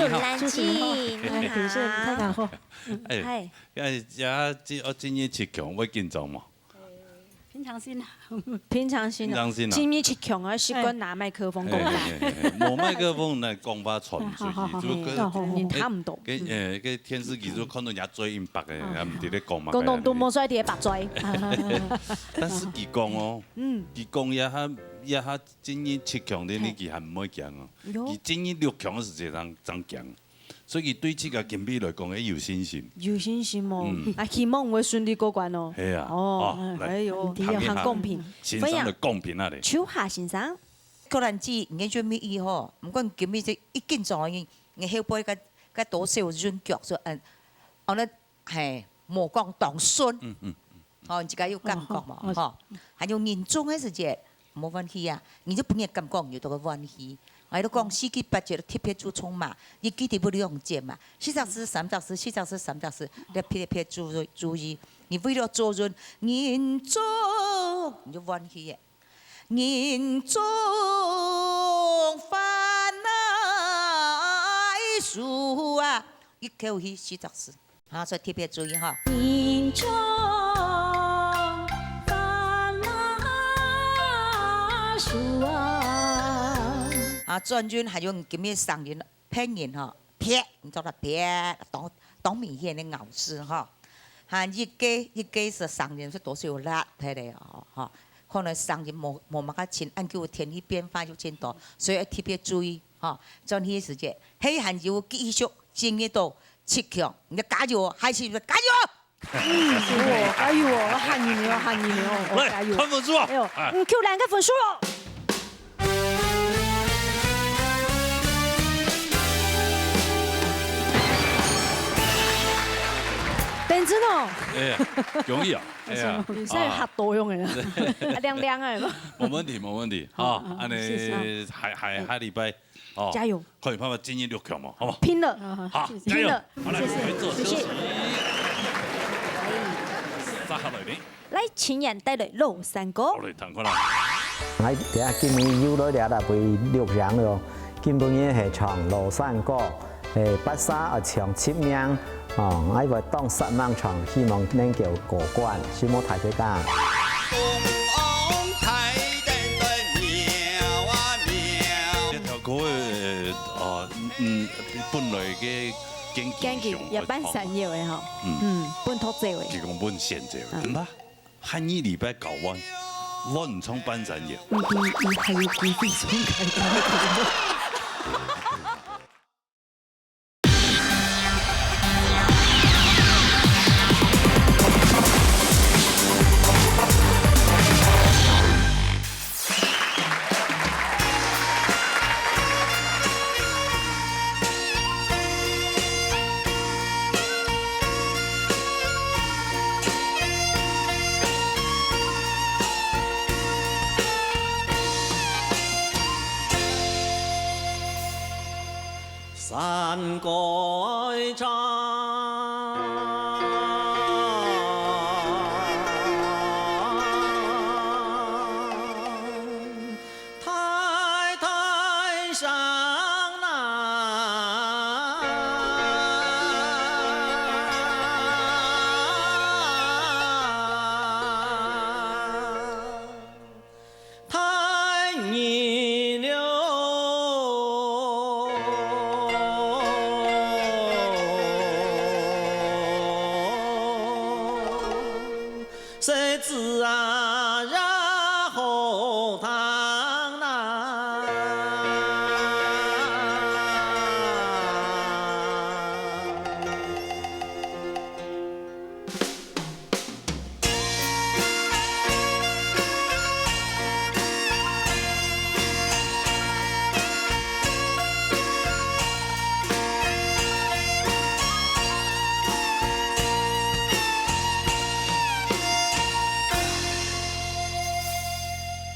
好。主持人好。哎，平时太难好。哎，嗨。哎，呀，这，哦，今日七强，会紧张吗？平常心啊。平常心啊。平常心啊。今日七强啊，习惯拿麦克风讲话。哎，哎，哎，哎，无麦克风，那讲话传出去，好，好，好，就跟，好，好，好。你听毋到。跟，呃，跟电视机就看到人家嘴硬白的，啊。人家毋知咧讲嘛。讲讲都摸出来个白嘴。但是佢讲哦，嗯。佢讲一下，一下今日七强的，嘿。你佢还毋会惊哦。有。佢今日六强的时节正，正惊。 所以佢對自家今晡日來講，會有信心。有信心哦。嗯。啊，希望會順利過關哦。係啊。哦，哦，來，哎喲，談一下。很公平。先生的公平啊咧。秋霞先生。可能知，你準備以後，毋過今晡日一緊張，你，你後背个，个多少有陣腳，所以，嗯，哦，那，嘿，無講當順。嗯，嗯。 吼，你自家有感覺無？哦，哦。吼，還有認真个時節，無關係啊，你就本來感覺你有這个關係。𠊎都講四季八節特別注重嘛，一季就有兩節嘛，四隻字、三隻字、四隻字、三隻字，你特別注，注意。你為了做人，認真，你就歡喜个。認真煩惱事啊，一口氣四隻字。 啊，所以特別注意哈。認真煩惱事啊。啊，轉運還有今日生日騙人哈，騙，你做得騙，當，當明顯个咬字哈。還一個，一個係生日係多少有辣忒个哦，哈。可能生日無，無麼个錢，恁久天氣變化又真多，所以愛特別注意哈。轉去个時節，係還有繼續進入到七強，你要加油哦，還係要加油哦！ 嗯，哦，加油哦，我喊你們哦，喊你們哦，哦，來，加油。看分數啊。哎喲，哎。嗯，Q蘭个分數哦。等陣哦。哎呀，容易啊，哎呀，比賽較多用的啦，啊。啊，亮亮的嘛。無問題，無問題，哈，嗯，嗯，恁呢，謝謝。下，下，下禮拜 哦，加油。看有辦法進入六強嘛，好不好？拼了，好，謝謝。加油。拼了，好，來，謝謝，我們做休息。謝謝。接下來呢？來，請演帶來老山歌。好嘞，趕快來。哎，等下今日又來了，來為六強了哦。今晡日係唱老山歌，誒，八三愛唱七名， 哦，𠊎會當煞猛唱，希望能夠過關，承蒙大家。這條歌，呃，啊，嗯，本來个根基根基也半山腰个吼，嗯。嗯，本土走个。佢講本縣走个，嗯。嗯吧，下二禮拜搞完，亂唱半山腰。嗯，嗯，嗯，還有機會重開。山歌唱，太太上哪。 太热了，水子啊也好烫呐。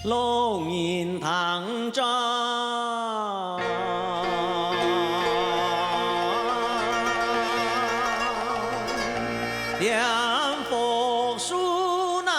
老人听着，念佛书呐。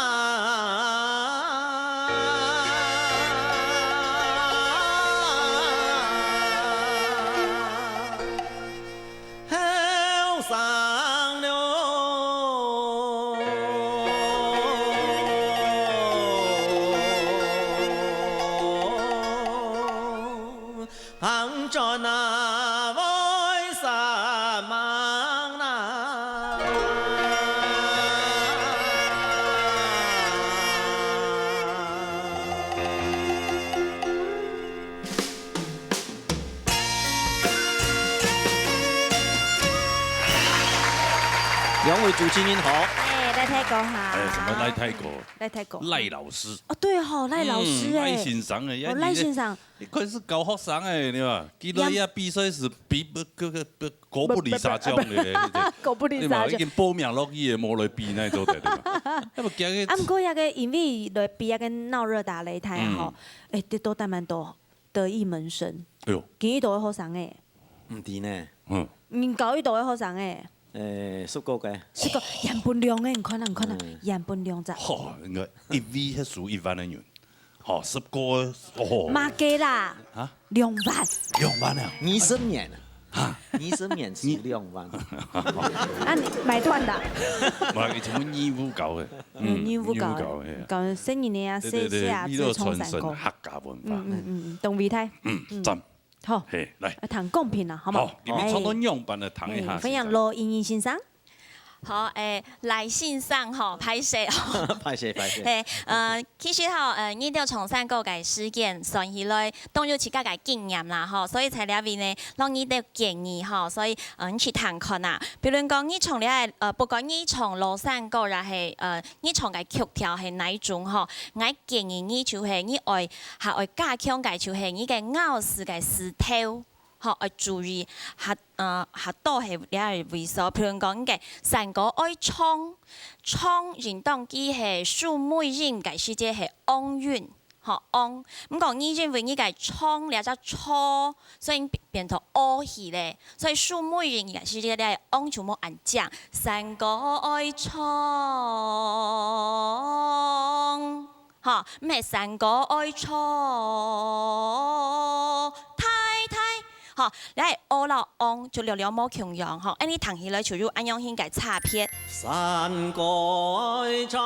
主持人好。哎，賴大哥好。哎，什麼賴大哥？賴大哥。賴老師。哦，對吼，賴老師嗯，哎。賴先生哎，哦，你賴先生。你可是教學生哎，對吧？佢來呀，比賽是比，不，不，不，不，哥不離沙將的，對不對？哥不離沙將。對嘛，已經報名落去的，無來比那做的，對吧？那麼今日啊，毋過那個因為來比那個鬧熱打擂台吼，嗯。哎，得到當蠻多得意門生。哎喲。今日都有學生哎。毋知呢。嗯。你教育都有學生哎。 誒，十個个。十個，原本兩个，你看啊，你看啊，嗯。原本兩隻。吼，應該一位係輸一萬个銀，吼，十個，哦。嘛个啦，啊？兩萬。兩萬啊？二十年啊，哈？二十年輸兩萬。啊，你買斷的啊？無啦，佢全部義務教个，嗯，嗯，義務教个，義務教个，嘿啊。教細人仔啊，對，對，對，細細啊，為了傳承自創山歌。客家文化。嗯，嗯，嗯，嗯，懂偉大。嗯，嗯。讚。 好，嘿，來。來談公平啦，好嗎？好，你們唱到仰般來談一下，嘿，歡迎羅英義先生。好，誒，賴先生吼，歹勢哦。歹勢，歹勢。嘿，呃，其實吼，呃，你兜唱山歌个時間算起來，當有自家个經驗啦吼，所以在這位呢，讓你兜建議吼，所以，呃，你去聽看啊。比如講，你唱了，呃，不管你唱老山歌，也係，呃，你唱个曲調係哪一種吼，𠊎建議你就係你愛 還愛加強个就係你个咬字个舌頭，吼，愛注意，還，呃，還多係這位所，譬如講你个山歌愛長，長應當佢係收尾音个時節係昂韻，吼，昂。毋過你因為你个長這隻長，所以變，變到O去咧，所以收尾音个時節這个昂就無恁靚。山歌愛長。 吼，毋係山歌愛唱，太太。吼，這係O摎ang就略略無共樣，吼，恁呢聽起來就有恁樣形个差別。山歌愛唱。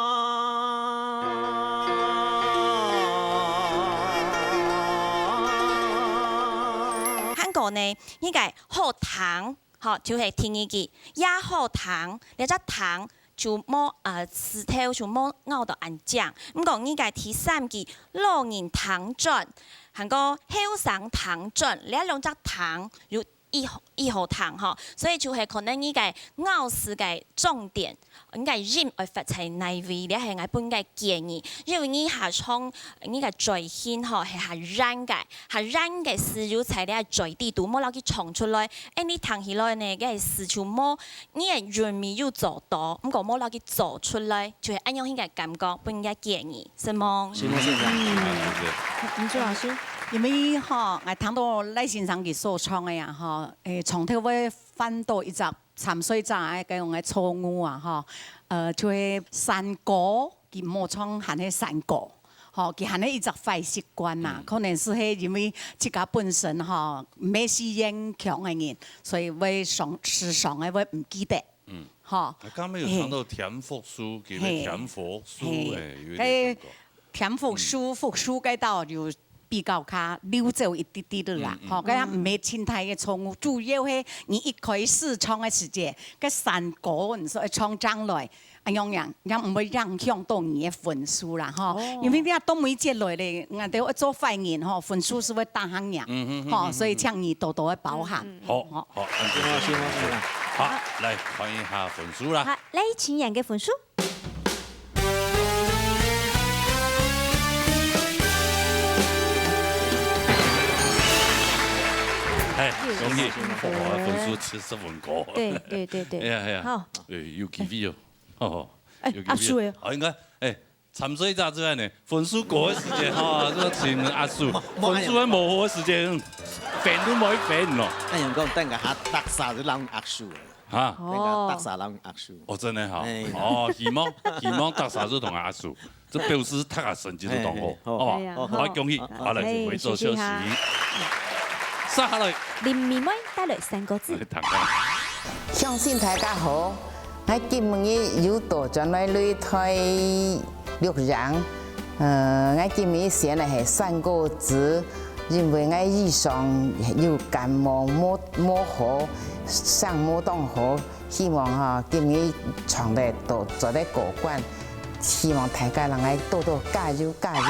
還過呢，你个好聽， 吼，就係第二句，也好聽，這隻聽就無，呃，舌頭就無咬到恁靚。毋過你个第三句，老人聽轉，還過後生聽轉，這兩隻聽有異，異好聽吼。所以就係可能你个咬字个重點，你个音愛發在哪位，這係𠊎分个建議。因為你下唱，你个嘴型吼，係較軟个，較軟个字有在這嘴底肚，無摎佢唱出來。 恁呢聽起來呢，該字就無，你个韻味有做到，毋過無摎佢做出來，就係恁樣形个感覺，分人家建議，承蒙。承蒙先生。嗯。啊，謝謝。明珠老師。因為吼，𠊎聽到賴先生佢所唱个啊，吼，誒，從頭會翻到一隻參賽者个該種个錯誤啊，吼，呃，就係山歌，佢無唱還係山歌。 吼，佢還係一隻壞習慣呐，嗯。可能係係因為自家本身吼，毋係四縣腔个人，所以會常，時常个會毋記得。嗯。吼。啊，剛剛有談到嘿。添福書，佢个嘿。添福書，嘿。哎，有一點感覺。嘿，添福書，嗯。福書該道就比較較溜走一滴滴个啦。嗯，嗯。吼，該毋係盡大个錯誤，主要係你一開始唱个時節，該山歌，你說唱上來， 恁樣樣，也毋會影響到你个分數啦，吼。哦。因為你啊，到尾節來咧，𠊎兜愛做壞人吼，分數係會打下贏，嗯哼，吼，嗯哼，所以請你多多个包涵。嗯，嗯。好，吼。好，恁樣謝謝，謝謝。好，來，看一下分數啦。好，來，請演个分數。哎，恭喜，哇，分數七十分高。對，對，對，對。哎呀，哎呀。好。哎，有機會哦。 哦，哎，有機會。阿叔哎。哦，應該，哎，參賽者之外呢，分數高个時間，哈，這個請阿叔，分數還無好个時間，分都無分咯。哎，人講，等下逐儕就摎阿叔了。哈？等下逐儕摎阿叔。哦，真的哈。哎。哦，希望，希望逐儕就同阿叔，這表示讀个成績都當好，嘿，嘿，好。好吧？哎呀，好，好。來，恭喜，好，好，來，嘿，回座休息。謝謝哈。接下來，林美妹帶來三個字。來，談談。鄉親大家好， 𠊎今日又倒轉來擂台錄影。呃，𠊎今日選个係山歌子，因為𠊎以上有感冒，無，無好，聲無當好，希望哈，今日唱得到，做得過關，希望大家人來多多加油，加油！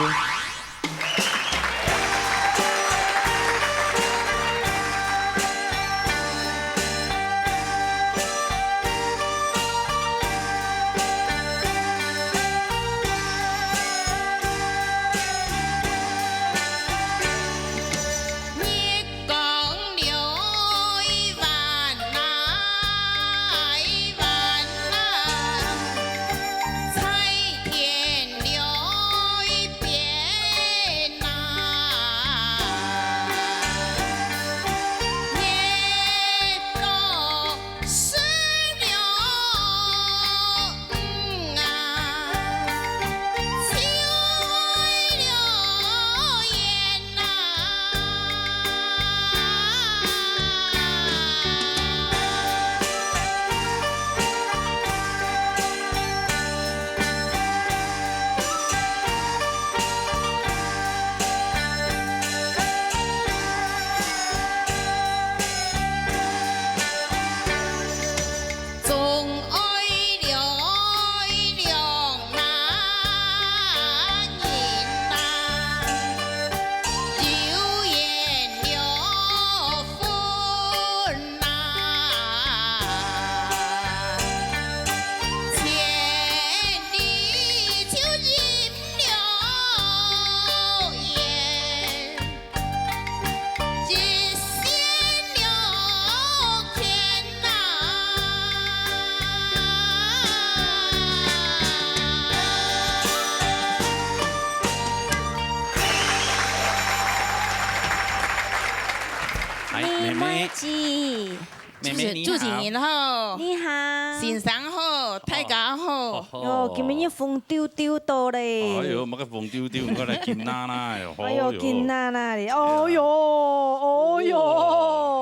妹妹你好。主持人好，你好。先生好，大家好。哦。喲，今晡日風丟丟到咧。哎喲，麼个風丟丟，我來金娜娜喲。哎喲，金娜娜咧，哎喲，哎喲。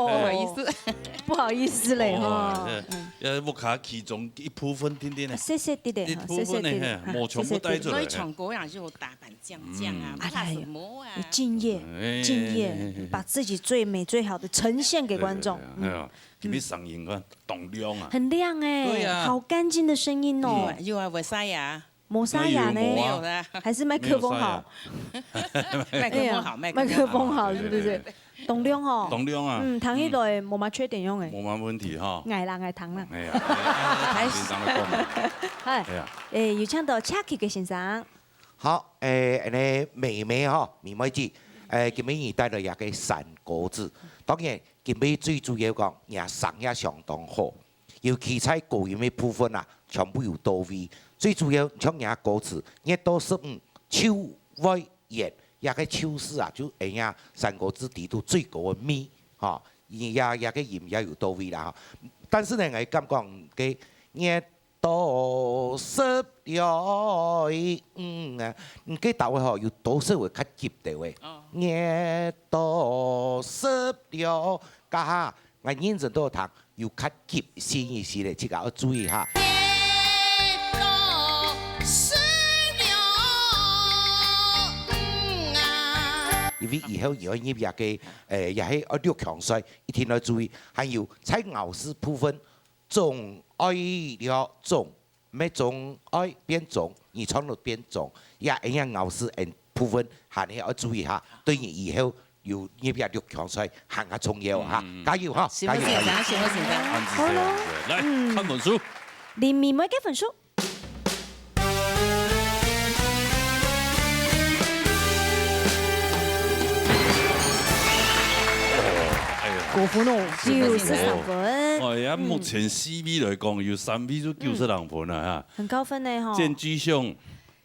不好意思。不好意思咧，哦，哈。這，這屋下其中一部分定定呢。細細滴咧，一部分呢，細細滴咧，嘿，無全部帶出來。所以唱歌人就打扮靚靚啊，嗯。怕什麼啊？哎呀，你敬業，哎，敬業，把自己最美最好的呈現給觀眾。對，對，對，哎呀，今日聲音看，當亮啊。很亮哎，對啊。好乾淨的聲音哦。有啊，有啊，無沙啞。無沙啞呢？沒有啊。沒有啦。還是麥克風好？沒有沙啞。麥克風好，哎呀，麥克風好。麥克風好，是不是？對，對，對。當亮哦。當亮啊。嗯，聽起來無麼缺點樣哎。無麼問題哈。𠊎啦，𠊎聽啦。哎呀，哎呀，哎呀，平常的講。哎，哎呀。哎，有請到車曲个先生。 好，誒，恁呢妹妹吼，妹妹姐，誒，今晡日帶來一個山歌子。當然，今晡日最主要講，若聲也相當好，尤其在高音个部分啊，全部有到位。最主要，像若歌詞，月到十五，秋會圓，這個秋字啊，就恁樣山歌子底肚最高个尾，吼，也，也個音也有到位啦，吼。但是呢，𠊎感覺，嗯，个月 到十了，嗯，嗯，該兜位吼，有多少會較急兜位。哦。月到十了，該下，𠊎認真到聽，有較急先一些咧，自家愛注意哈。月到十了，嗯啊。因為以後你愛入這個，誒，也係愛六強賽，一定要注意。還有在咬字部分， 總愛了，總，毋係總愛變總，你唱到變總，也恁樣咬字恁部分，還係愛注意哈，對你以後有入這六強賽，還較重要哈。嗯。加油哈，辛苦先生，加油，加油。辛苦先生。恁仔細，恁仔細。來，嗯。看分數。 哦，哎呀。高分哦，九十三分。哎呀，嗯。目前四位來講，有三位就九十零分了哈。嗯。很高分呢，吼。建居兄、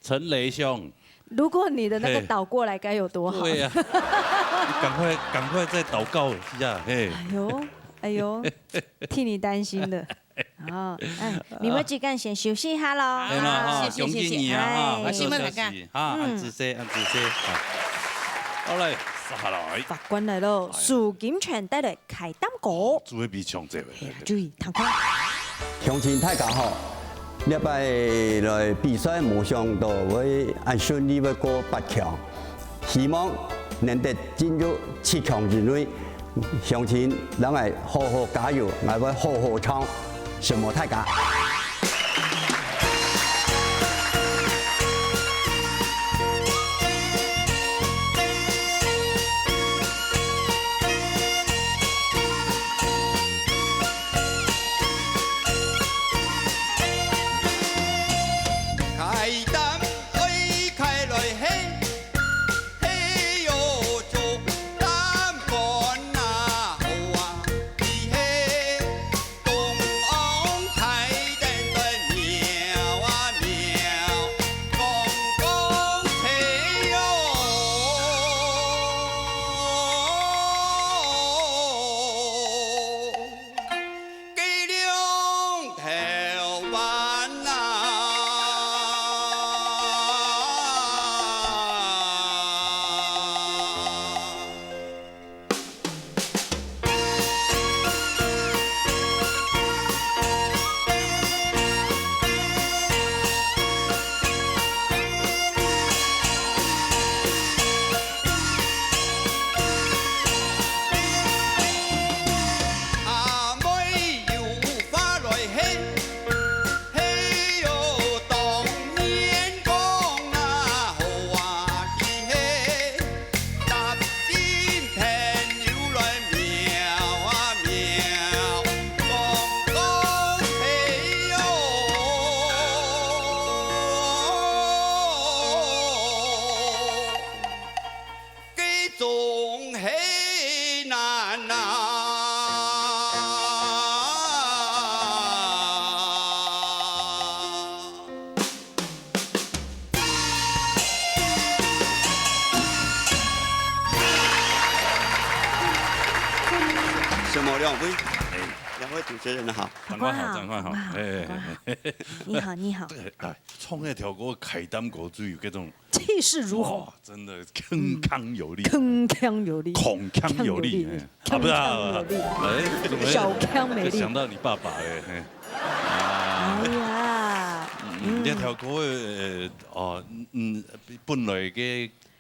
陳雷兄。如果你的那個倒過來該有多好。嘿。對呀，你趕快，趕快再禱告一下，嘿。哎喲，哎喲，替你擔心的。 哦，哎，你們幾個人先休息一下咯。哎，那，哈，啊，謝謝，恭喜你啊，哈，謝謝，哎。多謝，多謝，哈，嗯。恁仔細，恁仔細，哈。好嘞，接下來。法官來了，哎呀。蘇金泉帶來開擔歌。做伙比搶這位。哎呀，注意，聽看。鄉親大家好，這擺來比賽，無想到會恁順利會過八強。 希望能得進入七強以內。鄉親，讓𠊎好好加油，𠊎會好好唱。承蒙大家。 開擔愛開來嘿，嘿喲，做擔官哪好啊，佢嘿，東昂開等來喵啊喵，公公嘿喲。 計量頭彎啊。 阿妹有話來嘿，嘿喲，當面講哪好啊，佢嘿，答應朋友來喵啊喵，講講嘿喲。 該種係難啊。承蒙兩位。哎。各位主持人好。长官好，长官好，长官好，哎，哎，哎，哎。你好，你好。这个，哎，唱那条歌，开单口就有这种气势如虹。哇，真的铿锵有力，铿锵有力，铿锵有力，铿锵有力，哎，啊，不是啊，铿锵有力，哎，怎么小康美丽。就想到你爸爸了，哎。哎呀，嗯，嗯。这条歌，呃，哦，嗯，本来个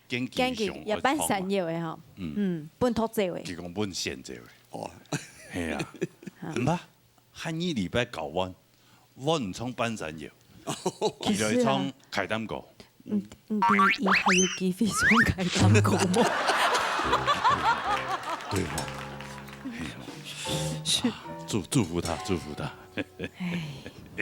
根基根基上，也半山腰的吼，嗯。嗯，本土走的。佢讲本县走的。哦。系啊，毋怕，下二礼拜交换，我毋唱半山腰，佢来唱开单口。嗯，嗯，你，你还有机会唱开单口吗？对哦，嘿哦，是。啊，祝，祝福他，祝福他。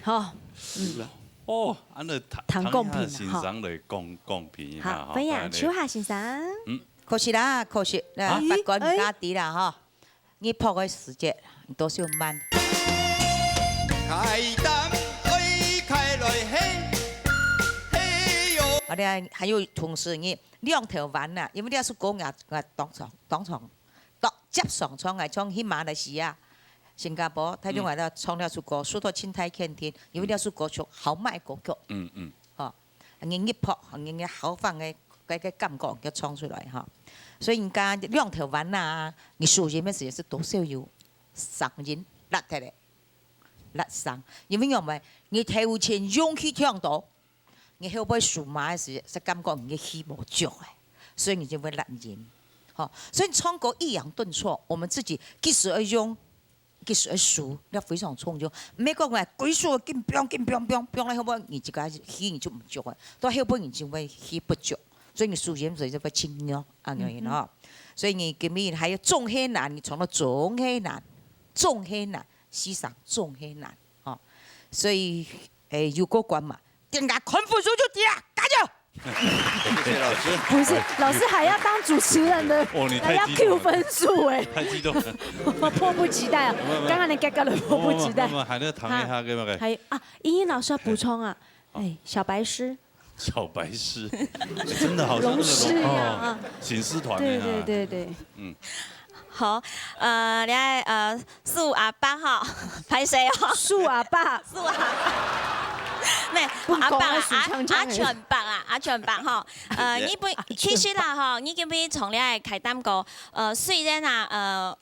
好，嗯。哦，安尼唐，唐公平啊，唐先生来讲，讲评一下好，哈，分享秋夏先生。嗯。可惜啦，可惜啦，啊？法官毋加底啦哈。 日仆个時節，多少慢。開擔愛開來嘿，嘿喲。啊，你看，還有同時，你兩頭彎呐，因為這首歌我，我當場，當場，當，接上唱，𠊎唱去馬來西亞、新加坡，大家都唱這首歌，受到盡大肯定，因為這首歌曲好賣歌曲。嗯，嗯。 吼，人日仆，人个豪放个，个，个感覺，佢唱出來吼。所以人家兩頭彎啊，你輸贏个時節係多少有聲音，辣忒个，辣聲。因為仰般，你頭前勇氣強到，你後背輸馬个時節，係感覺你个氣無足个，所以你就會辣贏。吼，所以唱歌抑揚頓挫，我們自己即使要用 其實个輸，你非常重要。毋係講話，歸輸緊飆緊飆飆飆，然後尾你自家氣你就毋足啊，到後尾你就會氣不足，所以你輸贏所以就會盡弱，恁樣吼。所以你今日還有總係難，你唱到總係難，總係難，四聲總係難，吼。所以，誒，有過關嘛，等下看分數就知啊，加油！ 謝謝老師。不是，老師還要當主持人的，哦，你太激動了。還要 cue 分數欸。太激動了。我迫不及待啊，沒有，沒有。剛剛的 gag 了，迫不及待。沒有，沒有，沒有，還要談一下，啊，對不對？還，啊，茵茵老師要補充啊，哎，小白獅。小白獅，哎，真的好像那個龍獅一樣啊。哦，醒獅團的啊。對，對，對，對。嗯。 好，呃，你愛，呃，蘇阿伯吼，歹勢哦。蘇阿伯。蘇阿伯。咩，不講阿伯啊，了，水嗆嗆的。阿，阿全伯啊，阿全伯吼。呃，你不，其實啦吼，你今晡日唱這个開擔歌，呃，雖然啊，呃，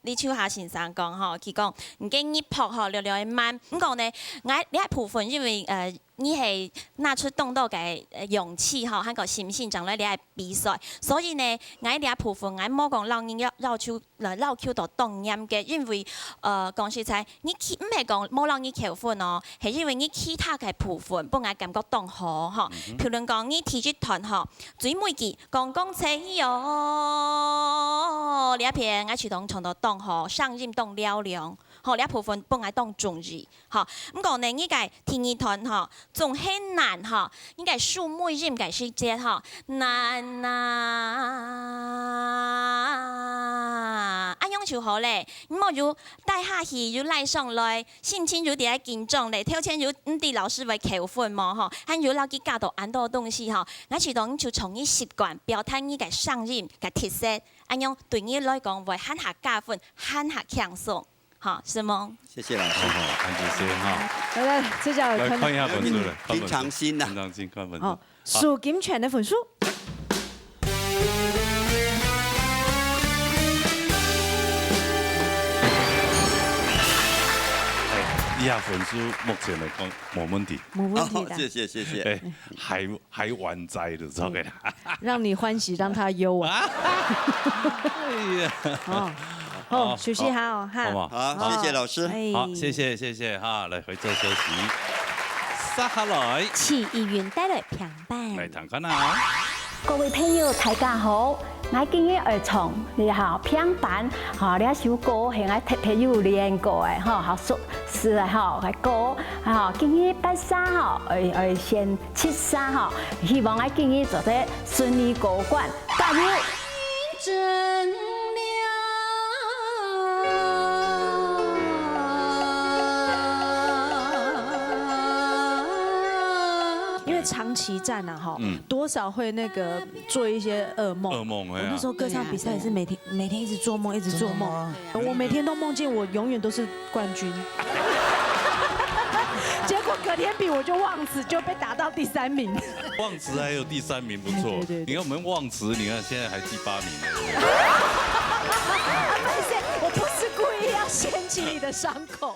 李秋霞先生講吼，佢講，你个日仆吼，略略慢，毋過呢，𠊎這部分因為，呃， 你係拿出當多个，呃，勇氣吼，還有信心上來這个比賽。所以呢，𠊎這部分，𠊎無講摎你要，要求，呃，要求到當嚴格，因為，呃，講實在，你其，毋係講無摎你扣分哦，係因為你其他个部分，分𠊎感覺當好吼。嗯哼。譬如講，你第一段吼，最尾句，講講車哦，這片𠊎覺得唱到當好，聲音當嘹亮，吼，這部分分𠊎當中意。 吼，毋過呢，你个第二段吼，總係難吼，你个收尾音个時節吼，難啊，恁樣就好咧。你莫又低下去，又拉上來，心情又在緊張咧，頭前又毋知老師會扣分無吼，還有摎佢加到恁多東西吼，𠊎覺得你就從你習慣表達你个聲音个特色，恁樣對你來講會還較加分，還較輕鬆。 好，是嗎？謝謝老師。好，好，恁仔細哈。來，來，這下有看到。來看一下分數了，看分數。平常心吶。平常心，看分數。哦，好。蘇錦全的分數。哎，以下分數目前來看，無問題。無問題的。哦，謝謝，謝謝。哎，還 還完在就做个啦。讓你歡喜，讓他憂啊。哎呀。哦，好，好，休息下哦，哈。好嘛。好，好，謝謝老師。哎。好，謝謝，謝謝哈，來，回座休息。接下來。徐藝雲帶來平板。來聽看啊。各位朋友，大家好，𠊎今日愛唱這下平板，哈，這首歌係𠊎特別有練過个，哈，好熟識个，哈，个歌，哈，今日八聲，哈，愛，愛選 七聲吼，希望𠊎今日做得順利過關，加油！因為长期站啊，哈，嗯。多少会那个做一些噩梦。噩梦，哎呀。我那时候歌唱比赛也是每天，每天一直做梦，一直做梦。真的吗？我每天都梦见我永远都是冠军。结果隔天比我就忘词，就被打到第三名。忘词还有第三名，不错。对，对，对。你看我们忘词，你看现在还第八名呢。啊，抱歉，我不是故意要掀起你的伤口。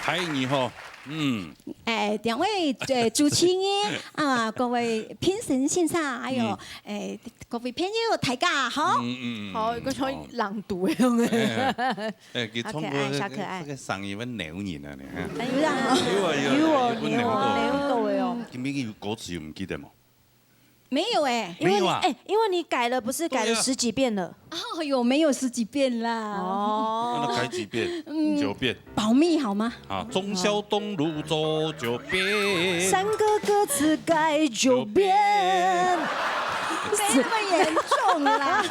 嗨，你好。嗯。哎，两位，呃，主持人啊，各位评审先生，还有，嗯。哎，各位朋友，大家好。嗯，嗯，嗯，好，嗯，个像朗读一样的。哦。哎，哎，哎，佢唱歌，OK，哎，小可爱。這個聲音會扭人啊，你看。哎，有啦。有啊，有啊，有啊，有分扭到。扭到的哦。今天有歌詞有毋記得無？ 没有哎。没有啊？没有哎，因为你改了，不是改了，对啊。十几遍了？哦，有没有十几遍啦？哦。那改几遍？嗯，九遍。保密好吗？啊，忠孝东路走九遍。山歌歌词改九遍。没那么严重啦。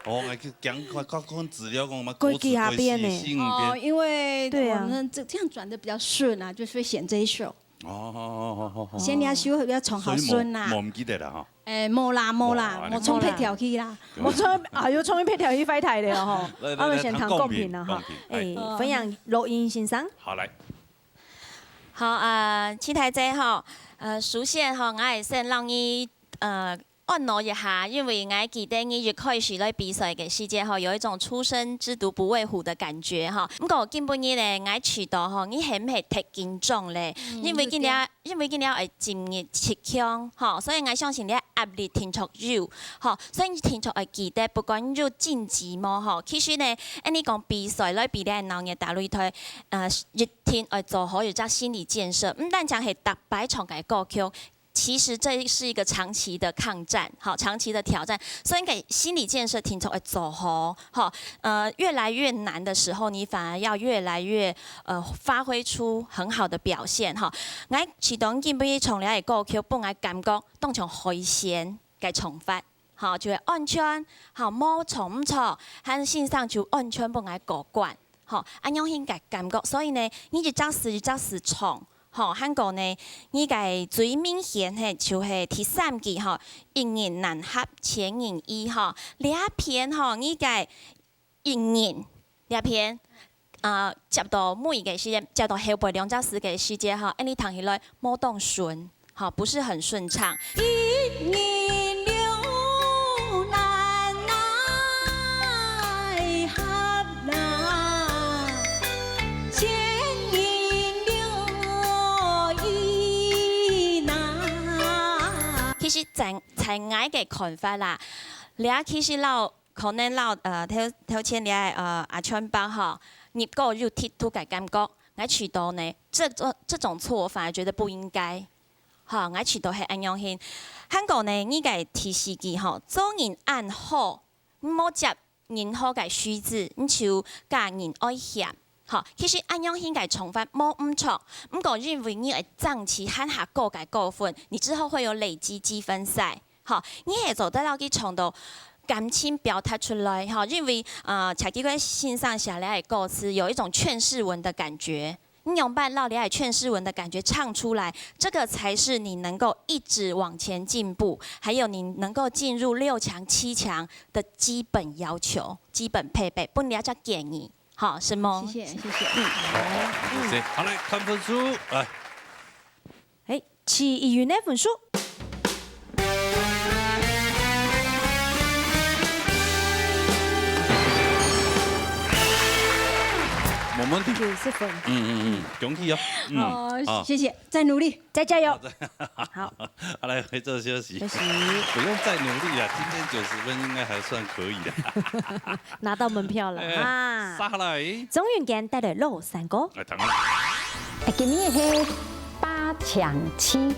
哦，我去讲，看，看，看资料讲嘛，歌词改四遍呢。改几下遍呢。哦，因为对啊。我们这，这样转得比较顺啊，就所以选这一首。 哦，好，好，好，好，好。先你要修，要唱好順啦。所以無，無毋記得啦，吼。哎，無啦，無啦，無啦，無唱別條去啦。無唱，啊，有唱別條去壞忒了，吼。來，來，啊，來，先聽公平啦，吼。公平，公平，哎。哎，分享錄音先生。好，來。好，呃，七太姐吼，呃，首先吼，𠊎會先讓你，呃， 按捺一下，因為𠊎記得你一開始來比賽个時節吼，有一種初生之犢不畏虎的感覺吼。毋過今晡日呢，𠊎試著吼，你係毋係忒緊張咧？嗯，因為今日，有點。因為今日愛進入七強吼，所以𠊎相信你个壓力定著有吼，所以你定著愛記得，不管有晉級無吼，其實呢，恁呢講比賽來比這鬧熱大擂台，呃，一定愛做好一隻心理建設，毋單淨係逐擺唱个歌曲， 其實這是一個長期的抗戰，好，長期的挑戰，所以應該心理建設定著愛做好，好，呃，越來越難的時候，你反而要越來越，呃，發揮出很好的表現，哈。𠊎試著今晡日唱這个歌曲，分𠊎感覺當像海鮮个唱法，好，就係安全，好，無錯毋錯，還先生就安全分𠊎過關，好，恁樣應該感覺，所以呢，你一隻字一隻字唱， 吼，還過呢，你个最明顯係，就係第三句吼，一人難合千人意吼。這片吼，你个一人，這片，啊，接到尾个時節，接到後背兩隻字个時節吼，恁呢聽起來無當順，好，不是很顺畅。一人两难奈何啦，千人两意难。其實在，在𠊎个看法啦，這其實摎，可能摎，呃，頭，頭前這个，呃，阿全伯吼，入歌有踢突个感覺，𠊎試著呢，這種，這種錯我反而覺得不應該。 吼，𠊎試著係恁樣形。還過呢，你个第四句吼，做人恁好，你莫接任何个虛字，你就教人愛謙。吼，其實恁樣形个唱法無毋著，毋過因為你會爭取還較高个高分，你之後會有累積積分賽。吼，你係做得摎佢唱到感情表達出來，吼，因為，呃，謝基輝先生寫來个歌詞有一種勸世文的感覺。 你仰般摎這个勸世文的感覺唱出來，這個才是你能夠一直往前進步，還有你能夠進入六強、七強的基本要求、基本配備。分你一隻建議，好，承蒙。謝謝，謝謝。嗯，好。謝謝。好，來看分數，來。哎， 徐一雲个分數。無問題。九十分。嗯，嗯，嗯，恭喜哦。嗯，哦，好。謝謝，再努力，再加油。好。好，來，回座休息。休息。不用再努力了，今天九十分應該還算可以的。拿到門票了，哎，啊。殺下來。鍾允健帶來老山歌。來，聽啊。哎，今日係八強期，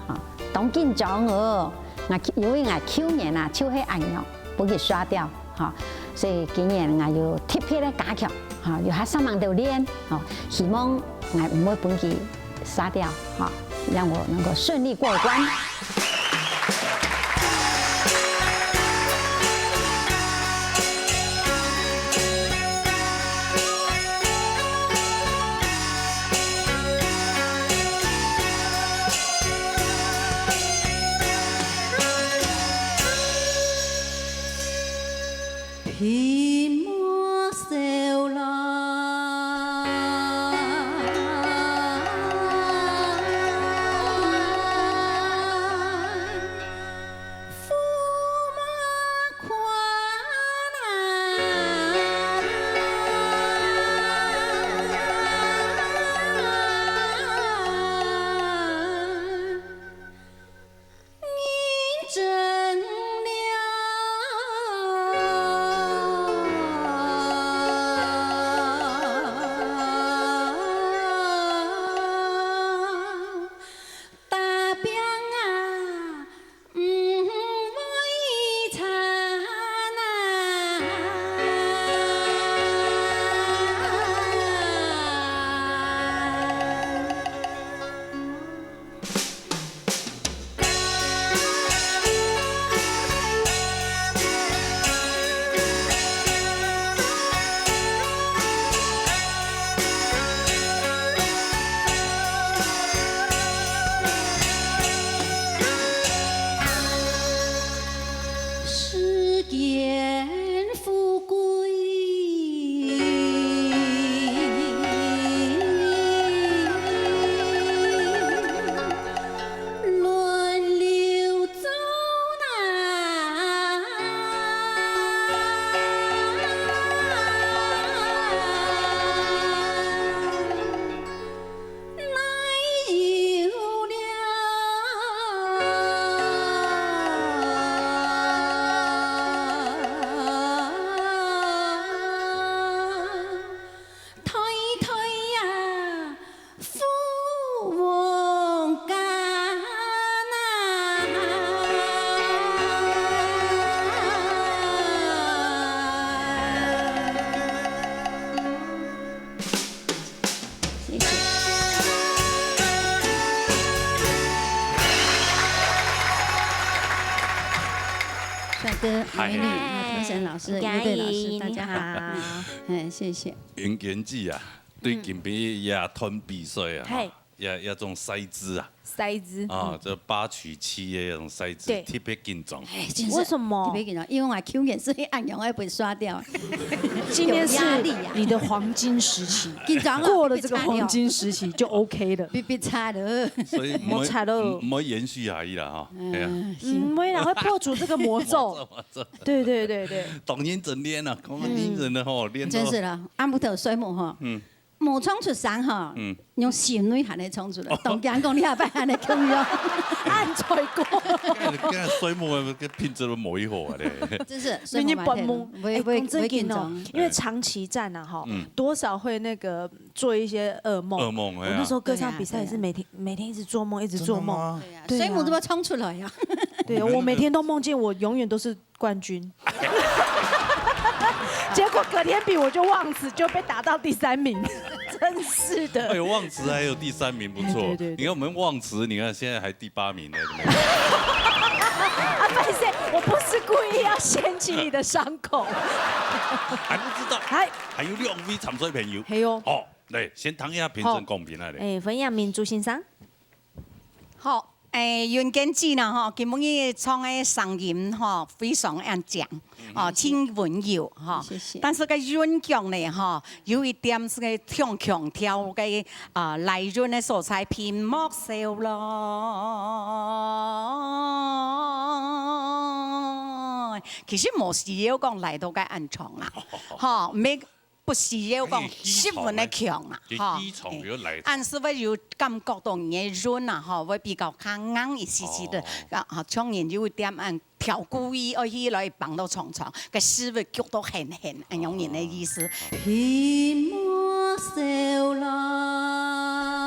哈，當緊張哦。𠊎舊，因為𠊎舊年啊，就係恁樣，分佢刷掉，哈，所以今年𠊎有特別个加強，哈，有較上網度練，哈，希望𠊎毋會分佢刷掉，哈，讓我能夠順利過關。 世间富贵，轮流走难。 哪有了太太呀，富翁家呐。 谢谢。帅哥、嗨。美女、评审老师、乐队老师，大家好。嗨，谢谢。云健姐啊，最近比也团比赛啊，嘿。也，也種篩子啊。篩子，啊，嗯。這八曲七的那種篩子，對。特別緊張。哎，真是為什麼？特別緊張，因為我舊年係恁樣，會被刷掉。今年是有壓力啊。你的黃金時期，緊張啊，過了這個黃金時期就OK了。被，被刷了。所以毋好，莫刷了。毋，毋好延續下去啦，哈。嗯，哎呀。嗯，毋會啦，會破除這個魔咒。魔咒，魔咒。對，對，對，對。當認真練啊，講認真个吼，嗯。練到真是啦，暗晡頭睡目吼。嗯。 無唱出聲吼，嗯。用心內喊你唱出來，哦。當驚講你下擺喊你共樣，恁衰過。今日，今日睡目个品質都無幾好啊咧。真是，睡目蠻好，明日發夢，會，哎，會，講正經哦，會緊張。因為長期站啊，哈，嗯。多少會那個做一些噩夢。噩夢，哎呀。我那時候歌唱比賽也是每天，對啊，對啊。每天一直做夢，一直做夢。真的嗎？對啊，對啊。睡目都要唱出來呀。對，我每天都夢見我永遠都是 冠軍。結果隔天比我就忘詞，就被打到第三名，真是的。哎呦，忘詞還有第三名，不錯。哎，對，對，對。你看我們忘詞，你看現在還第八名呢，怎麼樣？啊，抱歉，我不是故意要掀起你的傷口。還不知道，還，還有兩位參賽朋友。係哦。哦，來，先聽一下評審公平啊。好。哎，歡迎民主先生。 好，誒，雲根姐呢，吼，今晡日唱个聲音，吼，非常恁靚，哦，真溫柔，吼。謝謝。但是該韻腳呢，吼，有一點係該強強調該，啊，來韻个所在，屏幕燒咯。其實無需要講來到該恁長啦，吼，無 不需要講十分个強啊，可以起床个，吼，可以起床，哎，有來頭。但是會有感覺到你个韻啊，吼，會比較較硬一些些个，哦。啊，啊，像人有一點，嗯，調故意愛去來放到長長，个屎會焗到絚絚，恁樣人个意思。哦。屏幕燒咯。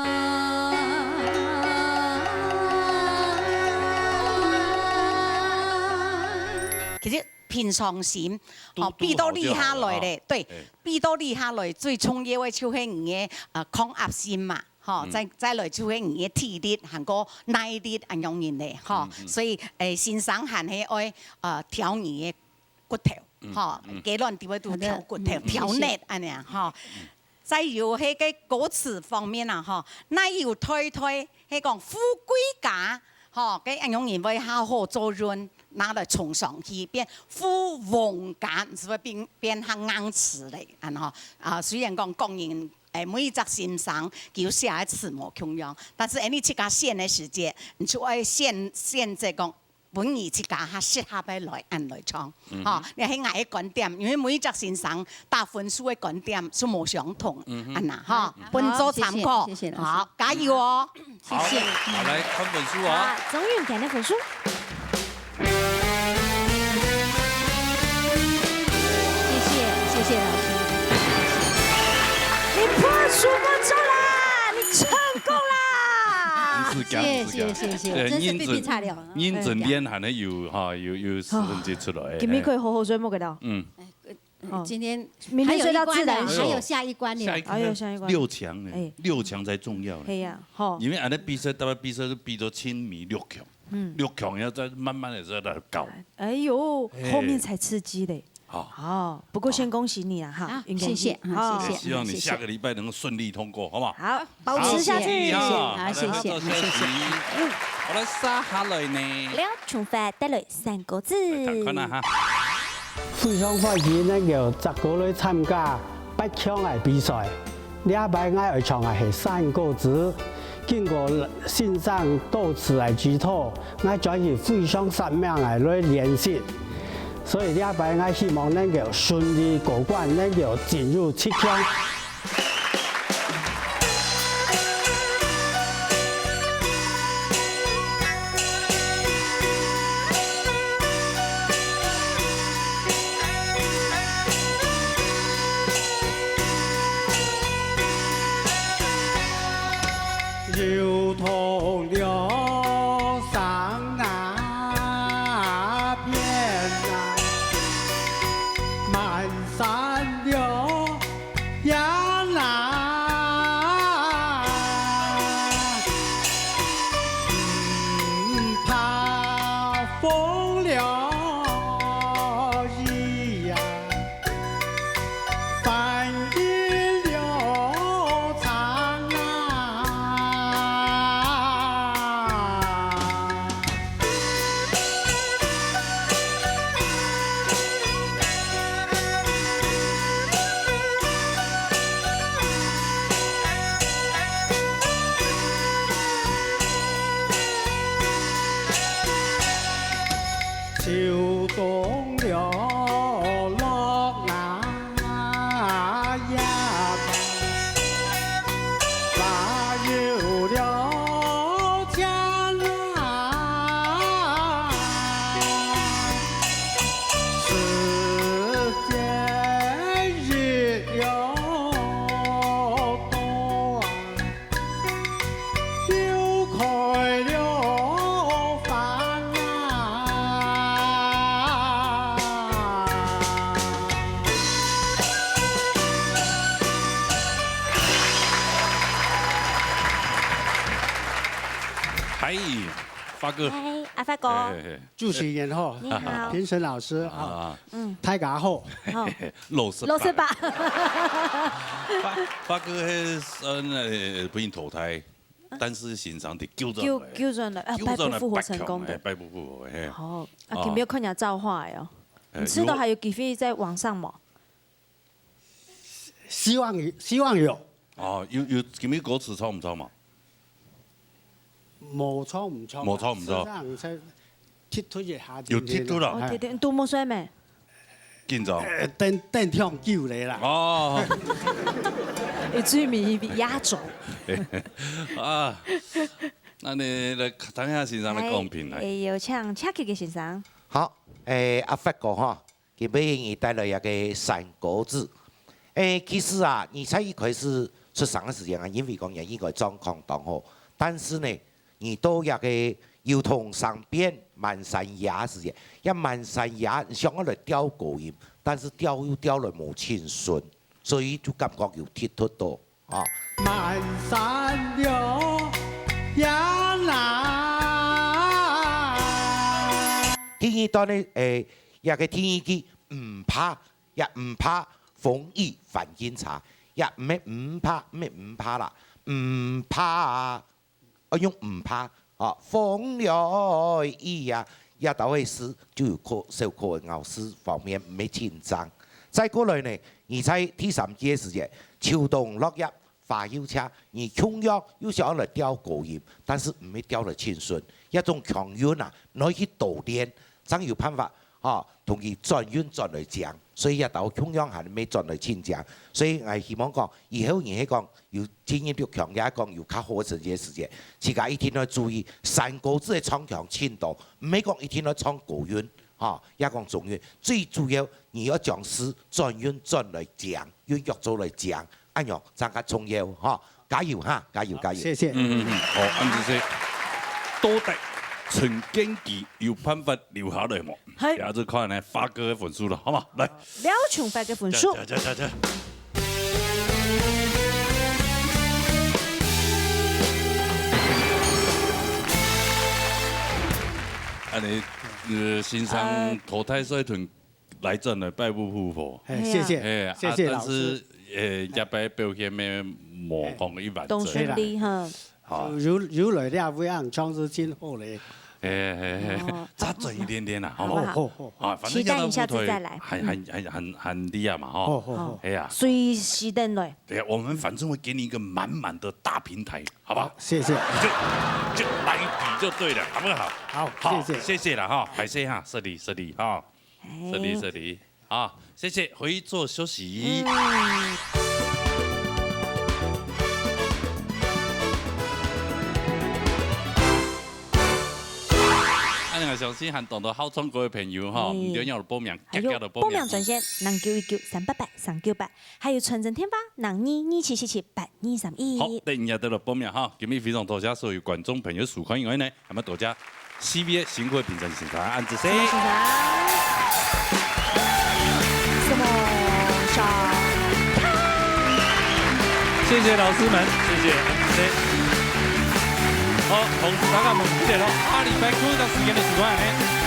其實平常心，哦，嘟嘟好就好了，比到厲害來咧，哈。對，哎。 比到厲害來，最重要个就係你个，呃，抗壓性嘛，吼，嗯。再，再來就係你个體力，還過耐力恁樣人咧，吼。嗯，嗯。所以，誒，先生還係愛，呃，調你个骨頭，嗯，吼，嗯。雞卵底位都調骨頭，好的。嗯，調力恁樣，吼。謝謝。嗯。再有該个歌詞方面啊，吼，哪有代代 係講富貴家，吼，該恁樣人會較好做韻，拿來衝上去，變富翁家，毋係會變，變較硬詞咧，恁吼。啊，雖然講個人，誒，每一隻先生佢有寫个詞無共樣，但是，誒，你自家選个時節，你就愛選，選擇講，分你自家較適合个來，恁來唱。 嗯哼。吼，這係𠊎个觀點，因為每一隻先生打分數个觀點係無相同，嗯哼。恁樣，吼，嗯。分做參考。好，謝謝，謝謝老師。好，加油哦。好，謝謝。好，來看分數哦。好，鍾韻健个分數。謝謝，謝謝老師。你破除魔咒啦，你成功啦！你是這樣子講。謝謝，謝謝，對，真是比比差了。認真，認真練還係有，哈，有，有成績出來。今晡日可以好好睡目个了。嗯。 哎，呃，哦。今天明天睡到自然醒。還有一關呢，還有下一關呢。下一關，還有下一關。六強呢，哎。六強才重要呢。係啊，吼。因為恁樣比賽，大家比賽係比到盡尾六強，嗯。六強要再慢慢地再來搞。哎喲，哎。後面才刺激嘞。好。好，不過先恭喜你啊，哈，好，應該是。謝謝，好，好，謝謝。哎，希望你下個禮拜能夠順利通過，好不好？好。 保持下去。好，謝謝，好，謝謝，好，謝謝。好，來，接下來呢？廖崇發帶來山歌子。來，看看啊，哈。非常歡喜能夠再過來參加八強个比賽。這擺𠊎愛唱个係山歌子。經過先生多次个指導，𠊎專業非常煞猛个來練習。所以這擺𠊎希望能夠順利過關，能夠進入七強。 流通了山那片啊，漫山了 呀啦，嗯，怕风了雨呀，翻云流长啊。秋冬了落那呀，花有了钱啊，时节日又多啊。 又开了饭啊。嗨，发哥。嗨，阿发哥。嘿，嘿，嘿。主持人好，你好。评审老师好，啊。嗯。大家好。好。老师吧。老师吧。发，发哥，迄，呃，不幸淘汰。 但是先生得救转来，救，救转来，啊，救转来，百步复活成功的。百强，哎，百步复活，嘿。好，啊，啊。今日看人造化的哦。哎，你知道还有机会再往上吗？希望有，希望有。哦，有，有，今日歌词唱毋唱嘛？无唱毋唱啊，无唱毋唱。实际上是 踢脱一下，有踢脱了。哦，哎。踢脱，你多么帅没？紧张。呃，等，等挺久的啦。哦。你最尾被压轴。啊，那你来听一下先生的公平来。哎，哎，有请车曲的先生。好，哎，阿发哥哈， 今晡日你帶來一個山歌子。誒，其實啊，你在一開始出生个時間啊，因為講也應該狀況當好，但是呢，你到這個有通生變滿山野个時間，這滿山野想要來調高音，但是調又調來無盡順，所以就感覺有踢脱到。 啊。滿山了呀啦。第二段呢，誒，這個第二句，毋怕，也毋怕風雨環境差，也毋係毋怕，毋係毋怕啦，毋怕啊，愛用毋怕。 哦，風了雨啊，這兜个事就有可，小可个咬字方面毋係盡正。再過來呢，你在第三句个時節，秋冬落葉花又謝，你共樣又想要來調高音，但是毋係調來盡順，這種強韻啊，你愛去多練，正有辦法，吼，同佢轉韻轉來靚。所以這兜共樣還未轉來盡靚。所以𠊎希望講，以後你係講 有進入六強，也講有較好个成績个時節，自家一定要注意，山歌子个唱腔盡多，毋係講一定要唱高韻，吼，也講中韻。最主要你要將字轉韻轉來靚，韻腳做來靚，恁樣正較重要，吼。加油哈，加油，加油！謝謝。嗯嗯嗯，好，恁仔細。到底陳建騏有辦法留下來無？係。也就看呢發哥个分數了，好嗎？來。了，請發哥分數。加加加加加。 恁呢，呃，先生，呃，淘汰賽團來轉來拜不復活。哎，謝謝，哎，啊，謝謝老師。但是，呃，這擺表現咩無講一般。當順利哈。好。有，有來這位啊，唱是真好咧。哎，哎，哎，哦，再轉一點點啦，好不好？好，好，好。啊，反正期待一下子再來。還，還，還，還，還厲害嘛，吼。好，好，好。哎呀。隨時等來。 對啊，我們反正會給你一個滿滿的大平台，好不好？謝謝。你就，就來比就對了，好不好？好，好，謝謝。謝謝了哈，還謝哈，失禮，失禮哈，哎。失禮，失禮，好，謝謝，回座休息。嗯。恁呢，𠊎相信還當多好唱歌个朋友哈，嗯。毋要緊，報名，哎喲，遽遽來報名。報名專線，零九一九三八八三九八。 還有傳真電話，零二二七四七八二三一。好，等一下就來報名哈。今日非常多謝所有觀眾朋友收看以外呢，還要多謝四位个辛苦个評審先生，恁仔細。辛苦先生。什麼？謝謝老師們，謝謝，恁仔細。好，同時大家問，記得咯，下禮拜同一个時間个收看呢。